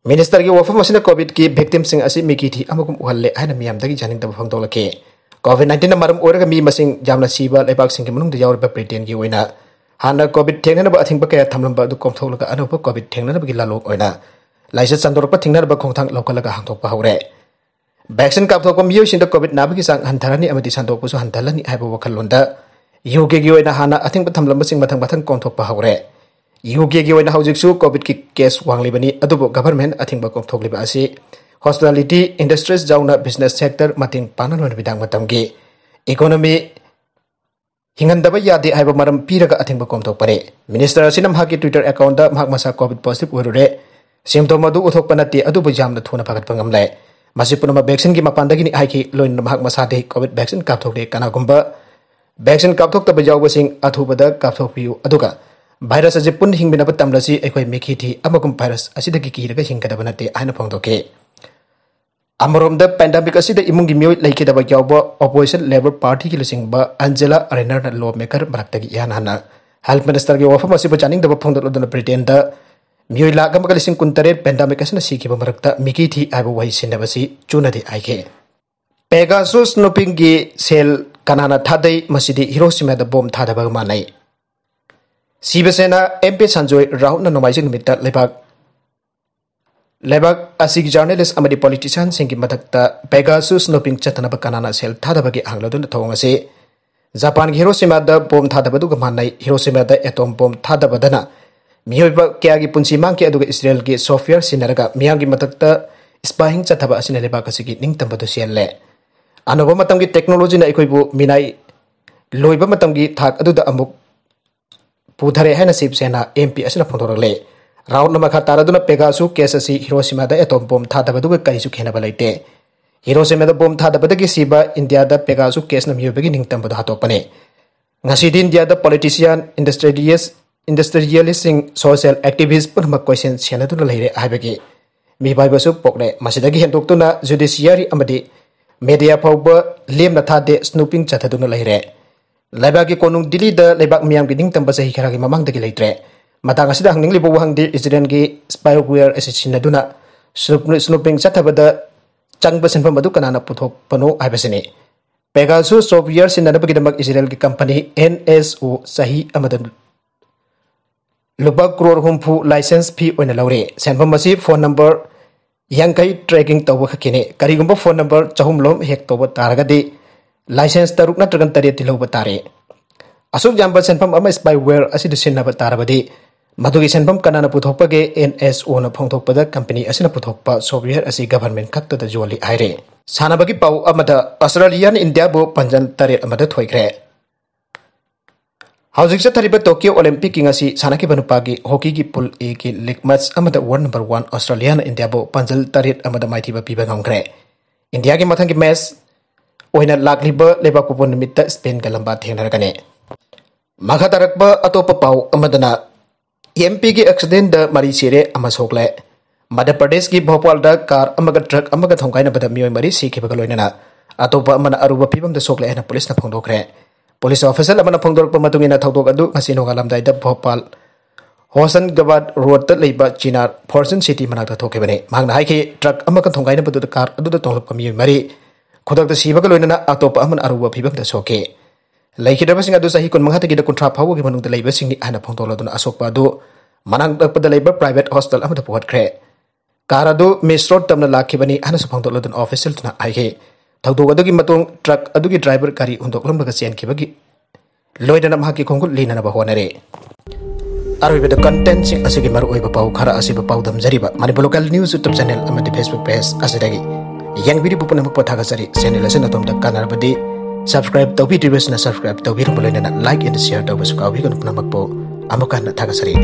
ꯃꯤꯅꯤꯁꯇꯔꯒꯤ ꯋꯥꯐꯝ ꯑꯁꯤꯅ ꯀꯣꯚꯤꯗꯀꯤ ꯚꯤꯛꯇꯤꯝꯁꯤꯡ ꯑꯁꯤ ꯃꯤꯀꯤ ꯊꯤ ꯑꯃꯒꯨꯝ ꯎꯍꯜꯂꯦ ꯍꯥꯏꯅ ꯃꯤꯌꯥꯝꯗꯒꯤ ꯌꯥꯅꯤꯡꯗꯕ ꯐꯣꯡꯗꯣꯛꯂꯛꯈꯤ꯫ ꯀꯣꯚꯤꯗ ꯅꯥꯏꯟꯇꯤꯟꯅ ꯃꯔꯝ ꯑꯣꯏꯔꯒ ꯃꯤ ꯃꯁꯤꯡ ꯌꯥꯝꯅ ꯁꯤꯕ ꯂꯩꯕꯥꯛꯁꯤꯡꯒꯤ ꯃꯅꯨꯡꯗ ꯌꯥꯎꯔꯤꯕ ꯕ꯭ꯔꯤꯇꯦꯟꯒꯤ ꯑꯣꯏꯅ ꯍꯥꯟꯅ ꯀꯣꯚꯤꯗ ꯊꯦꯡꯅꯅꯕ ꯑꯊꯤꯡꯕ ꯀꯌꯥ ꯊꯝꯂꯝꯕ ꯑꯗꯨ ꯀꯣꯝꯊꯣꯛꯂꯒ ꯑꯅꯧꯕ ꯀꯣꯚꯤꯗ ꯊꯦꯡꯅꯅꯕꯒꯤ ꯂꯥꯂꯣꯡ ꯑꯣꯏꯅ ꯂꯥꯏꯆꯠ ꯁꯟꯗꯣꯔꯛꯄ ꯊꯤꯡꯅꯅꯕ ꯈꯣꯡꯊꯥꯡ ꯂꯧꯈꯠꯂꯒ ꯍꯥꯡꯗꯣꯛꯄ ꯍꯧꯔꯦ꯫ ꯚꯦꯛꯁꯤꯟ ꯀꯥꯞꯊꯣꯛꯄ ꯃꯤꯑꯣꯏꯁꯤꯡꯗ ꯀꯣꯚꯤꯗ ꯅꯥꯕꯒꯤ ꯆꯥꯡ ꯍꯟꯊꯔꯅꯤ ꯑꯃꯗꯤ ꯁꯟꯗꯣꯛꯄꯁꯨ ꯍꯟꯊꯍꯜꯂꯅꯤ ꯍꯥꯏꯕ ꯋꯥꯈꯜꯂꯣꯟꯗ ꯌꯨ ꯀꯦꯒꯤ ꯑꯣꯏꯅ ꯍꯥꯟꯅ ꯑꯊꯤꯡꯕ ꯊꯝꯂꯝꯕꯁꯤꯡ ꯃꯊꯪ ꯃꯊꯪ ꯀꯣꯝꯊꯣꯛꯄ ꯍꯧꯔꯦ꯫ ꯌꯨ ꯀꯦꯒꯤ ꯑꯣꯏꯅ ꯍꯧꯖꯤꯛꯁꯨ ꯀꯣꯚꯤꯗꯀꯤ ꯀꯦꯁ ꯋꯥꯡꯂꯤꯕꯅꯤ, ꯑꯗꯨꯕꯨ ꯒꯚꯔꯟꯃꯦꯟ ꯑꯊꯤꯡꯕ ꯀꯣꯝꯊꯣꯛꯂꯤꯕ ꯑꯁꯤ ꯍꯣꯁꯄꯤꯇꯥꯂꯤꯇꯤ ꯏꯟꯗꯁꯇ꯭ꯔꯤꯁ ꯌꯥꯎꯅ ꯕꯤꯖꯤꯅꯦꯁ ꯁꯦꯛꯇꯔ ꯃꯇꯦꯡ ꯄꯥꯡꯅ ꯅꯨꯃꯤꯗꯥꯡ ꯃꯇꯝꯒꯤ ꯏꯀꯣꯅꯣꯃꯤ ꯍꯤꯡꯍꯟꯗꯕ ꯌꯥꯗꯦ ꯍꯥꯏꯕ ꯃꯔꯝ ꯄꯤꯔꯒ ꯑꯊꯤꯡꯕ ꯀꯣꯝꯊꯣꯛꯄꯅꯤ꯫ ꯃꯤꯅꯤꯁꯇꯔ ꯑꯁꯤꯅ ꯃꯍꯥꯛꯀꯤ ꯇ꯭ꯋꯤꯇꯔ ꯑꯦꯀꯥꯎꯟꯗ ꯃꯍꯥꯛ ꯃꯁꯥ ꯀꯣꯚꯤꯗ ꯄꯣꯖꯤꯇꯤꯚ ꯑꯣꯏꯔꯨꯔꯦ, ꯁꯤꯝꯇꯣꯝ ꯑꯗꯨ ꯎꯠꯊꯣꯛꯄ ꯅꯠꯇꯦ, ꯑꯗꯨꯕꯨ ꯌꯥꯝꯅ ꯊꯨꯅ ꯐꯒꯠꯄ ꯉꯝꯂꯦ, ꯃꯁꯤ ꯄꯨꯝꯅꯃꯛ ꯚꯦꯛꯁꯤꯟꯒꯤ ꯃꯄꯥꯟꯗꯒꯤꯅꯤ ꯍꯥꯏꯈꯤ꯫ ꯂꯣꯏꯅꯅ ꯃꯍꯥꯛ ꯃꯁꯥꯗꯤ ꯀꯣꯚꯤꯗ ꯚꯦꯛꯁꯤꯟ ꯀꯥꯞꯊꯣꯛꯂꯦ꯫ ꯀꯅꯥꯒꯨꯝꯕ ꯚꯦꯛꯁꯤꯟ ꯀꯥꯞꯊꯣꯛꯇꯕ ꯌꯥꯎꯕꯁꯤꯡ ꯑꯊꯨꯕꯗ ꯀꯥꯞꯊꯣꯛꯄꯤꯌꯨ, ꯑꯗꯨꯒ ꯚꯥꯏꯔꯁ ꯑꯁꯤ ꯄꯨꯟꯅ ꯍꯤꯡꯃꯤꯟꯅꯕ ꯇꯝꯂꯁꯤ꯫ ꯑꯩꯈꯣꯏ ꯃꯤꯈꯤ ꯊꯤ ꯑꯃꯒꯨꯝ ꯚꯥꯏꯔꯁ ꯑꯁꯤꯗꯒꯤ ꯀꯤꯔꯒ ꯍꯤꯡꯒꯗꯕ ꯅꯠꯇꯦ ꯍꯥꯏꯅ ꯐꯣꯡꯗꯣꯛꯈꯤ꯫ ꯑꯃꯔꯣꯝꯗ, ꯄꯦꯟꯗꯥꯃꯤꯛ ꯑꯁꯤꯗ ꯏꯃꯨꯡꯒꯤ ꯃꯤꯑꯣꯏ ꯂꯩꯈꯤꯗꯕ ꯌꯥꯎꯕ ꯑꯣꯄꯣꯖꯤꯁꯟ ꯂꯦꯕꯔ ꯄꯥꯔꯇꯤꯒꯤ ꯂꯨꯆꯤꯡꯕ ꯑꯟꯖꯦꯂꯥ ꯔꯦꯅꯔꯅ ꯂꯣ ꯃꯦꯀꯔ ꯃꯔꯛꯇꯒꯤ ꯏꯍꯥꯟ ꯍꯥꯟꯅ ꯍꯦꯜꯊ ꯃꯤꯅꯤꯁꯇꯔꯒꯤ ꯋꯥꯐꯝ ꯑꯁꯤꯕꯨ ꯆꯥꯅꯤꯡꯗꯕ ꯐꯣꯡꯗꯣꯛꯂꯗꯨꯅ ꯕ꯭ꯔꯤꯇꯦꯟꯗ ꯃꯤꯑꯣꯏ ꯂꯥꯈ ꯑꯃꯒ ꯂꯤꯁꯤꯡ ꯀꯨꯟꯇꯔꯦꯠ ꯄꯦꯟꯗꯥꯃꯤꯛ ꯑꯁꯤꯅ ꯁꯤꯈꯤꯕ ꯃꯔꯛꯇ ꯃꯤꯀꯤ ꯊꯤ ꯍꯥꯏꯕ ꯋꯥꯍꯩ ꯁꯤꯖꯤꯟꯅꯕꯁꯤ ꯆꯨꯅꯗꯦ ꯍꯥꯏꯈꯤ꯫ ꯄꯦꯒꯥꯁꯨꯁ ꯁ꯭ꯅꯨꯄꯤꯡꯒꯤ ꯁꯦꯜ ꯀꯅꯥꯅ ꯊꯥꯗꯩ? ꯃꯁꯤꯗꯤ ꯍꯤꯔꯣꯁꯤꯃꯥꯗ ꯕꯣꯝ ꯊꯥꯗꯕꯒ ꯃꯥꯟꯅꯩ꯫ ꯁꯤꯕꯁꯦꯅꯥ ꯑꯦꯝ ꯄꯤ ꯁꯟꯖꯣꯏ ꯔꯥꯎꯠꯅ ꯅꯣꯡꯃꯥꯏꯖꯤꯡ ꯅꯨꯃꯤꯠꯇ ꯂꯩꯕꯥꯛ ꯂꯩꯕꯥꯛ ꯑꯁꯤꯒꯤ ꯖꯔꯅꯦꯂꯤꯁ ꯑꯃꯗꯤ ꯄꯣꯂꯤꯇꯤꯁꯤꯌꯥꯟꯁꯤꯡꯒꯤ ꯃꯊꯛꯇ ꯄꯦꯒꯥꯁꯨꯁ ꯁ꯭ꯅꯨꯄꯤꯡ ꯆꯠꯊꯅꯕ ꯀꯅꯥꯅ ꯁꯦꯜ ꯊꯥꯗꯕꯒꯦ ꯍꯪꯂꯗꯨꯅ ꯊꯧꯑꯣꯡ ꯑꯁꯤ ꯖꯄꯥꯟꯒꯤ ꯍꯤꯔꯣꯁꯤꯃꯥꯗ ꯕꯣꯝ ꯊꯥꯗꯕꯗꯨꯒ ꯃꯥꯟꯅꯩ꯫ ꯍꯤꯔꯣꯁꯤꯃꯥꯗ ꯑꯦꯇꯣꯝ ꯕꯣꯝ ꯊꯥꯗꯕꯗꯅ ꯃꯤꯑꯣꯏꯕ ꯀꯌꯥꯒꯤ ꯄꯨꯟꯁꯤ ꯃꯥꯡꯈꯤ, ꯑꯗꯨꯒ ꯏꯁꯔꯦꯜꯒꯤ ꯁꯣꯐꯋꯦꯌꯔ ꯁꯤꯖꯤꯟꯅꯔꯒ ꯃꯤꯌꯥꯝꯒꯤ ꯃꯊꯛꯇ ꯁ꯭ꯄꯥꯏꯌꯤꯡ ꯆꯠꯊꯕ ꯑꯁꯤꯅ ꯂꯩꯕꯥꯛ ꯑꯁꯤꯒꯤ ꯅꯤꯡꯇꯝꯕꯗꯨ ꯁꯤꯍꯜꯂꯦ꯫ ꯑꯅꯧꯕ ꯃꯇꯝꯒꯤ ꯇꯦꯛꯅꯣꯂꯣꯖꯤꯅ ꯑꯩꯈꯣꯏꯕꯨ ꯃꯤꯅꯥꯏ ꯂꯣꯏꯕ ꯃꯇꯝꯒꯤ ꯊꯥꯛ ꯑꯗꯨꯗ ꯑꯃꯨꯛ ꯄꯨꯊꯔꯦ ꯍꯥꯏꯅ ꯁꯤꯕ ꯁꯦꯅꯥ ꯑꯦꯝ ꯄꯤ ꯑꯁꯤꯅ ꯐꯣꯡꯗꯣꯔꯛꯂꯦ꯫ ꯔꯥꯎꯠꯅ ꯃꯈꯥ ꯇꯥꯔꯗꯨꯅ ꯄꯦꯒꯥꯁꯨ ꯀꯦꯁ ꯑꯁꯤ ꯍꯤꯔꯣꯁꯤꯃꯥꯗ ꯑꯦꯇꯣꯝ ꯕꯣꯝ ꯊꯥꯗꯕꯗꯨꯒ ꯀꯔꯤꯁꯨ ꯈꯦꯠꯅꯕ ꯂꯩꯇꯦ꯫ ꯍꯤꯔꯣꯁꯤꯃꯥꯗ ꯕꯣꯝ ꯊꯥꯗꯕꯗꯒꯤ ꯁꯤꯕ ꯏꯟꯗꯤꯌꯥꯗ ꯄꯦꯒꯥꯁꯨ ꯀꯦꯁꯅ ꯃꯤꯑꯣꯏꯕꯒꯤ ꯅꯤꯡꯇꯝꯕꯗ ꯍꯥꯠꯇꯣꯛꯄꯅꯤ꯫ ꯉꯁꯤꯗꯤ ꯏꯟꯗꯤꯌꯥꯗ ꯄꯣꯂꯤꯇꯤꯁꯤꯌꯥꯟ, ꯏꯟꯗꯁꯇ꯭ꯔꯤꯌꯁ, ꯏꯟꯗꯁꯇ꯭ꯔꯤꯌꯦꯂꯤꯁꯁꯤꯡ, ꯁꯣꯁꯤꯌꯦꯜ ꯑꯦꯛꯇꯤꯚꯤꯁ꯭ꯠ ꯄꯨꯝꯅꯃꯛ ꯀꯣꯏꯁꯦꯟ ꯁꯦꯟꯅꯗꯨꯅ ꯂꯩꯔꯦ ꯍꯥꯏꯕꯒꯤ ꯃꯤꯄꯥꯏꯕꯁꯨ ꯄꯣꯛꯂꯦ꯫ ꯃꯁꯤꯗꯒꯤ ꯍꯦꯟꯗꯣꯛꯇꯨꯅ ꯖꯨꯗꯤꯁꯤꯌꯥꯔꯤ ꯑꯃꯗꯤ ꯃꯦꯗꯤꯌꯥ ꯐꯥꯎꯕ ꯂꯦꯝꯅ ꯊꯥꯗꯦ, ꯁ꯭ꯅꯨꯄꯤꯡ ꯆꯠꯊꯗꯨꯅ ꯂꯩꯔꯦ꯫ ꯂꯩꯕꯥꯛꯀꯤ ꯀꯣꯅꯨꯡ ꯗꯤꯜꯂꯤꯗ ꯂꯩꯕꯥꯛ ꯃꯤꯌꯥꯝꯒꯤ ꯅꯤꯡꯇꯝꯕ ꯆꯍꯤ ꯈꯔꯒꯤ ꯃꯃꯥꯡꯗꯒꯤ ꯂꯩꯇ꯭ꯔꯦ꯫ ꯃꯇꯥꯡ ꯑꯁꯤꯗ ꯍꯪꯅꯤꯡꯂꯤꯕ ꯋꯥꯍꯪꯗꯤ ꯏꯖꯔꯦꯜꯒꯤ spyware ꯑꯁꯤ ꯁꯤꯖꯤꯟꯅꯗꯨꯅ snooping ꯆꯠꯊꯕꯗ ꯆꯪꯕ ꯁꯦꯟꯐꯝ ꯑꯗꯨ ꯀꯅꯥꯅ ꯄꯨꯊꯣꯛꯄꯅꯣ ꯍꯥꯏꯕꯁꯤꯅꯤ꯫ Pegasus software ꯁꯤꯖꯤꯟꯅꯅꯕꯒꯤꯗꯃꯛ ꯏꯖꯔꯦꯜꯒꯤ ꯀꯝꯄꯅꯤ NSO ꯆꯍꯤ ꯑꯃꯗ ꯂꯨꯄꯥ ꯀ꯭ꯔꯣꯔ ꯍꯨꯝꯐꯨ license fee ꯑꯣꯏꯅ ꯂꯧꯔꯦ꯫ ꯁꯦꯟꯐꯝ ꯑꯁꯤ ꯐꯣꯟ ꯅꯝꯕꯔ ꯌꯥꯡꯈꯩ tracking ꯇꯧꯕ ꯈꯛꯀꯤꯅꯤ꯫ ꯀꯔꯤꯒꯨꯝꯕ ꯐꯣꯟ ꯅꯝꯕꯔ ꯆꯍꯨꯝ ꯂꯣꯝ hack ꯇꯧꯕ ꯇꯥꯔꯒꯗꯤ license ꯇꯔꯨꯛ ꯅꯠꯇ꯭ꯔꯒ ꯇꯔꯦꯠꯇꯤ ꯂꯧꯕ ꯇꯥꯔꯦ꯫ ꯑꯁꯨꯛ ꯌꯥꯝꯕ ꯁꯦꯟꯐꯝ ꯑꯃ spyware ꯑꯁꯤꯗ ꯁꯤꯖꯤꯟꯅꯕ ꯇꯥꯔꯕꯗꯤ ꯃꯗꯨꯒꯤ ꯁꯦꯟꯐꯝ ꯀꯅꯥꯅ ꯄꯨꯊꯣꯛꯄꯒꯦ? NSOꯅ ꯐꯣꯡꯗꯣꯛꯄꯗ ꯀꯝꯄꯅꯤ ꯑꯁꯤꯅ ꯄꯨꯊꯣꯛꯄ software ꯑꯁꯤ government ꯈꯛꯇꯗ ꯌꯣꯜꯂꯤ ꯍꯥꯏꯔꯦ꯫ ꯁꯥꯟꯅꯕꯒꯤ ꯄꯥꯎ ꯑꯃꯗ ꯑꯁꯇ꯭ꯔꯦꯂꯤꯌꯥꯅ ꯏꯟꯗꯤꯌꯥꯕꯨ ꯄꯥꯟꯖꯜ ꯇꯔꯦꯠ ꯑꯃꯗ ꯊꯣꯏꯈ꯭ꯔꯦ꯫ ꯍꯧꯖꯤꯛ ꯆꯠꯊꯔꯤꯕ ꯇꯣꯀꯤꯌꯣ ꯑꯣꯂꯤꯝꯄꯤꯛꯀꯤ ꯉꯁꯤ ꯁꯥꯟꯅꯈꯤꯕ ꯅꯨꯄꯥꯒꯤ ꯍꯣꯀꯤꯒꯤ pool Aꯒꯤ league match ꯑꯃꯗ world number one ꯑꯁꯇ꯭ꯔꯦꯂꯤꯌꯥꯅ ꯏꯟꯗꯤꯌꯥꯕꯨ ꯄꯥꯟꯖꯜ ꯇꯔꯦꯠ ꯑꯃꯗ ꯃꯥꯏꯊꯤꯕ ꯄꯤꯕ ꯉꯝꯈ꯭ꯔꯦ꯫ ꯏꯟꯗꯤꯌꯥꯒꯤ ꯃꯊꯪꯒꯤ match ꯑꯣꯏꯅ ꯂꯥꯛꯂꯤꯕ ꯂꯩꯕꯥꯛꯄꯣꯛꯄ ꯅꯨꯃꯤꯠꯇ ꯁ꯭ꯄꯦꯟꯒ ꯂꯝꯕꯥ ꯊꯦꯡꯅꯔꯒꯅꯤ꯫ ꯃꯈꯥ ꯇꯥꯔꯛꯄ ꯑꯇꯣꯞꯄ ꯄꯥꯎ ꯑꯃꯗꯅ MPꯒꯤ accidentꯗ ꯃꯔꯤ ꯁꯤꯔꯦ, ꯑꯃ ꯁꯣꯛꯂꯦ꯫ ꯃꯙ꯭ꯌ ꯄ꯭ꯔꯗꯦꯁꯀꯤ ꯚꯣꯄꯥꯜꯗ car ꯑꯃꯒ truck ꯑꯃꯒ ꯊꯣꯡꯒꯥꯏꯅꯕꯗ ꯃꯤꯑꯣꯏ ꯃꯔꯤ ꯁꯤꯈꯤꯕꯒ ꯂꯣꯏꯅꯅ ꯑꯇꯣꯞꯄ ꯑꯃꯅ ꯑꯔꯨꯕ ꯐꯤꯕꯝꯗ ꯁꯣꯛꯂꯦ ꯍꯥꯏꯅ ꯄꯨꯂꯤꯁꯅ ꯐꯣꯡꯗꯣꯛꯈ꯭ꯔꯦ꯫ ꯄꯨꯂꯤꯁ official ꯑꯃꯅ ꯐꯣꯡꯗꯣꯔꯛꯄ ꯃꯇꯨꯡ ꯏꯟꯅ ꯊꯧꯗꯣꯛ ꯑꯗꯨ ꯉꯁꯤ ꯅꯣꯡꯉꯥꯜꯂꯝꯗꯥꯏꯗ ꯚꯣꯄꯥꯜ ꯍꯣꯁꯟꯒꯕꯥꯗ ꯔꯣꯗꯇ ꯂꯩꯕ ꯆꯤꯅꯥꯔ Fortune City ꯃꯅꯥꯛꯇ ꯊꯣꯛꯈꯤꯕꯅꯤ꯫ ꯃꯍꯥꯛꯅ ꯍꯥꯏꯈꯤ, truck ꯑꯃꯒ ꯊꯣꯡꯒꯥꯏꯅꯕꯗꯨꯗ car ꯑꯗꯨꯗ ꯇꯣꯡꯂꯛꯄ ꯃꯤꯑꯣꯏ ꯃꯔꯤ ꯈꯨꯗꯛꯇ ꯁꯤꯕꯒ ꯂꯣꯏꯅꯅ ꯑꯇꯣꯞꯄ ꯑꯃꯅ ꯑꯔꯨꯕ ꯐꯤꯕꯝꯗ ꯁꯣꯛꯈꯤ꯫ ꯂꯩꯈꯤꯗ꯭ꯔꯕꯁꯤꯡ ꯑꯗꯨ ꯆꯍꯤ ꯀꯨꯟꯃꯉꯥꯗꯒꯤꯅ ꯀꯨꯟꯊ꯭ꯔꯥ ꯐꯥꯎꯕꯒꯤ ꯃꯅꯨꯡꯗ ꯂꯩꯕꯁꯤꯡꯅꯤ ꯍꯥꯏꯅ ꯐꯣꯡꯗꯣꯛꯂꯗꯨꯅ ꯑꯁꯣꯛꯄ ꯑꯗꯨ ꯃꯅꯥꯛ ꯅꯛꯄꯗ ꯂꯩꯕ private hospital ꯑꯃꯗ ꯄꯨꯈꯠꯈ꯭ꯔꯦ꯫ Car ꯑꯗꯨ Miss Road ꯇꯝꯅ ꯂꯥꯛꯈꯤꯕꯅꯤ ꯍꯥꯏꯅꯁꯨ ꯐꯣꯡꯗꯣꯛꯂꯗꯨꯅ officialꯗꯨꯅ ꯍꯥꯏꯈꯤ꯫ ꯊꯧꯗꯣꯛ ꯑꯗꯨꯒꯤ ꯃꯇꯨꯡ truck ꯑꯗꯨꯒꯤ driver ꯒꯥꯔꯤ ꯍꯨꯟꯗꯣꯛꯂꯝꯂꯒ ꯆꯦꯟꯈꯤꯕꯒꯤ ꯂꯣꯏꯅꯅ ꯃꯍꯥꯛꯀꯤ ꯈꯣꯡꯈꯨꯠ ꯂꯤꯅꯅꯕ ꯍꯣꯠꯅꯔꯦ꯫ ꯑꯔꯣꯏꯕꯗ contentꯁꯤꯡ ꯑꯁꯤꯒꯤ ꯃꯔꯨꯑꯣꯏꯕ ꯄꯥꯎ ꯈꯔ ꯑꯁꯤꯕꯨ ꯄꯥꯎꯗꯝꯖꯔꯤꯕ Manipur local news YouTube channel ꯑꯃꯗꯤ Facebook page ꯑꯁꯤꯗꯒꯤ ꯌꯦꯡꯕꯤꯔꯤꯕ ꯄꯨꯝꯅꯃꯛꯄꯨ ꯊꯥꯒꯠꯆꯔꯤ꯫ Channel ꯑꯁꯤꯅ ꯑꯗꯣꯝꯗ ꯀꯥꯟꯅꯔꯕꯗꯤ subscribe ꯇꯧꯕꯤꯗ꯭ꯔꯤꯕꯁꯤꯅ subscribe ꯇꯧꯕꯤꯔꯝꯕ ꯂꯣꯏꯅꯅ like and share ꯇꯧꯕꯁꯨ ꯀꯥꯎꯕꯤꯒꯅꯨ꯫ ꯄꯨꯝꯅꯃꯛꯄꯨ ꯑꯃꯨꯛꯀ ꯍꯟꯅ ꯊꯥꯒꯠꯆꯔꯤ꯫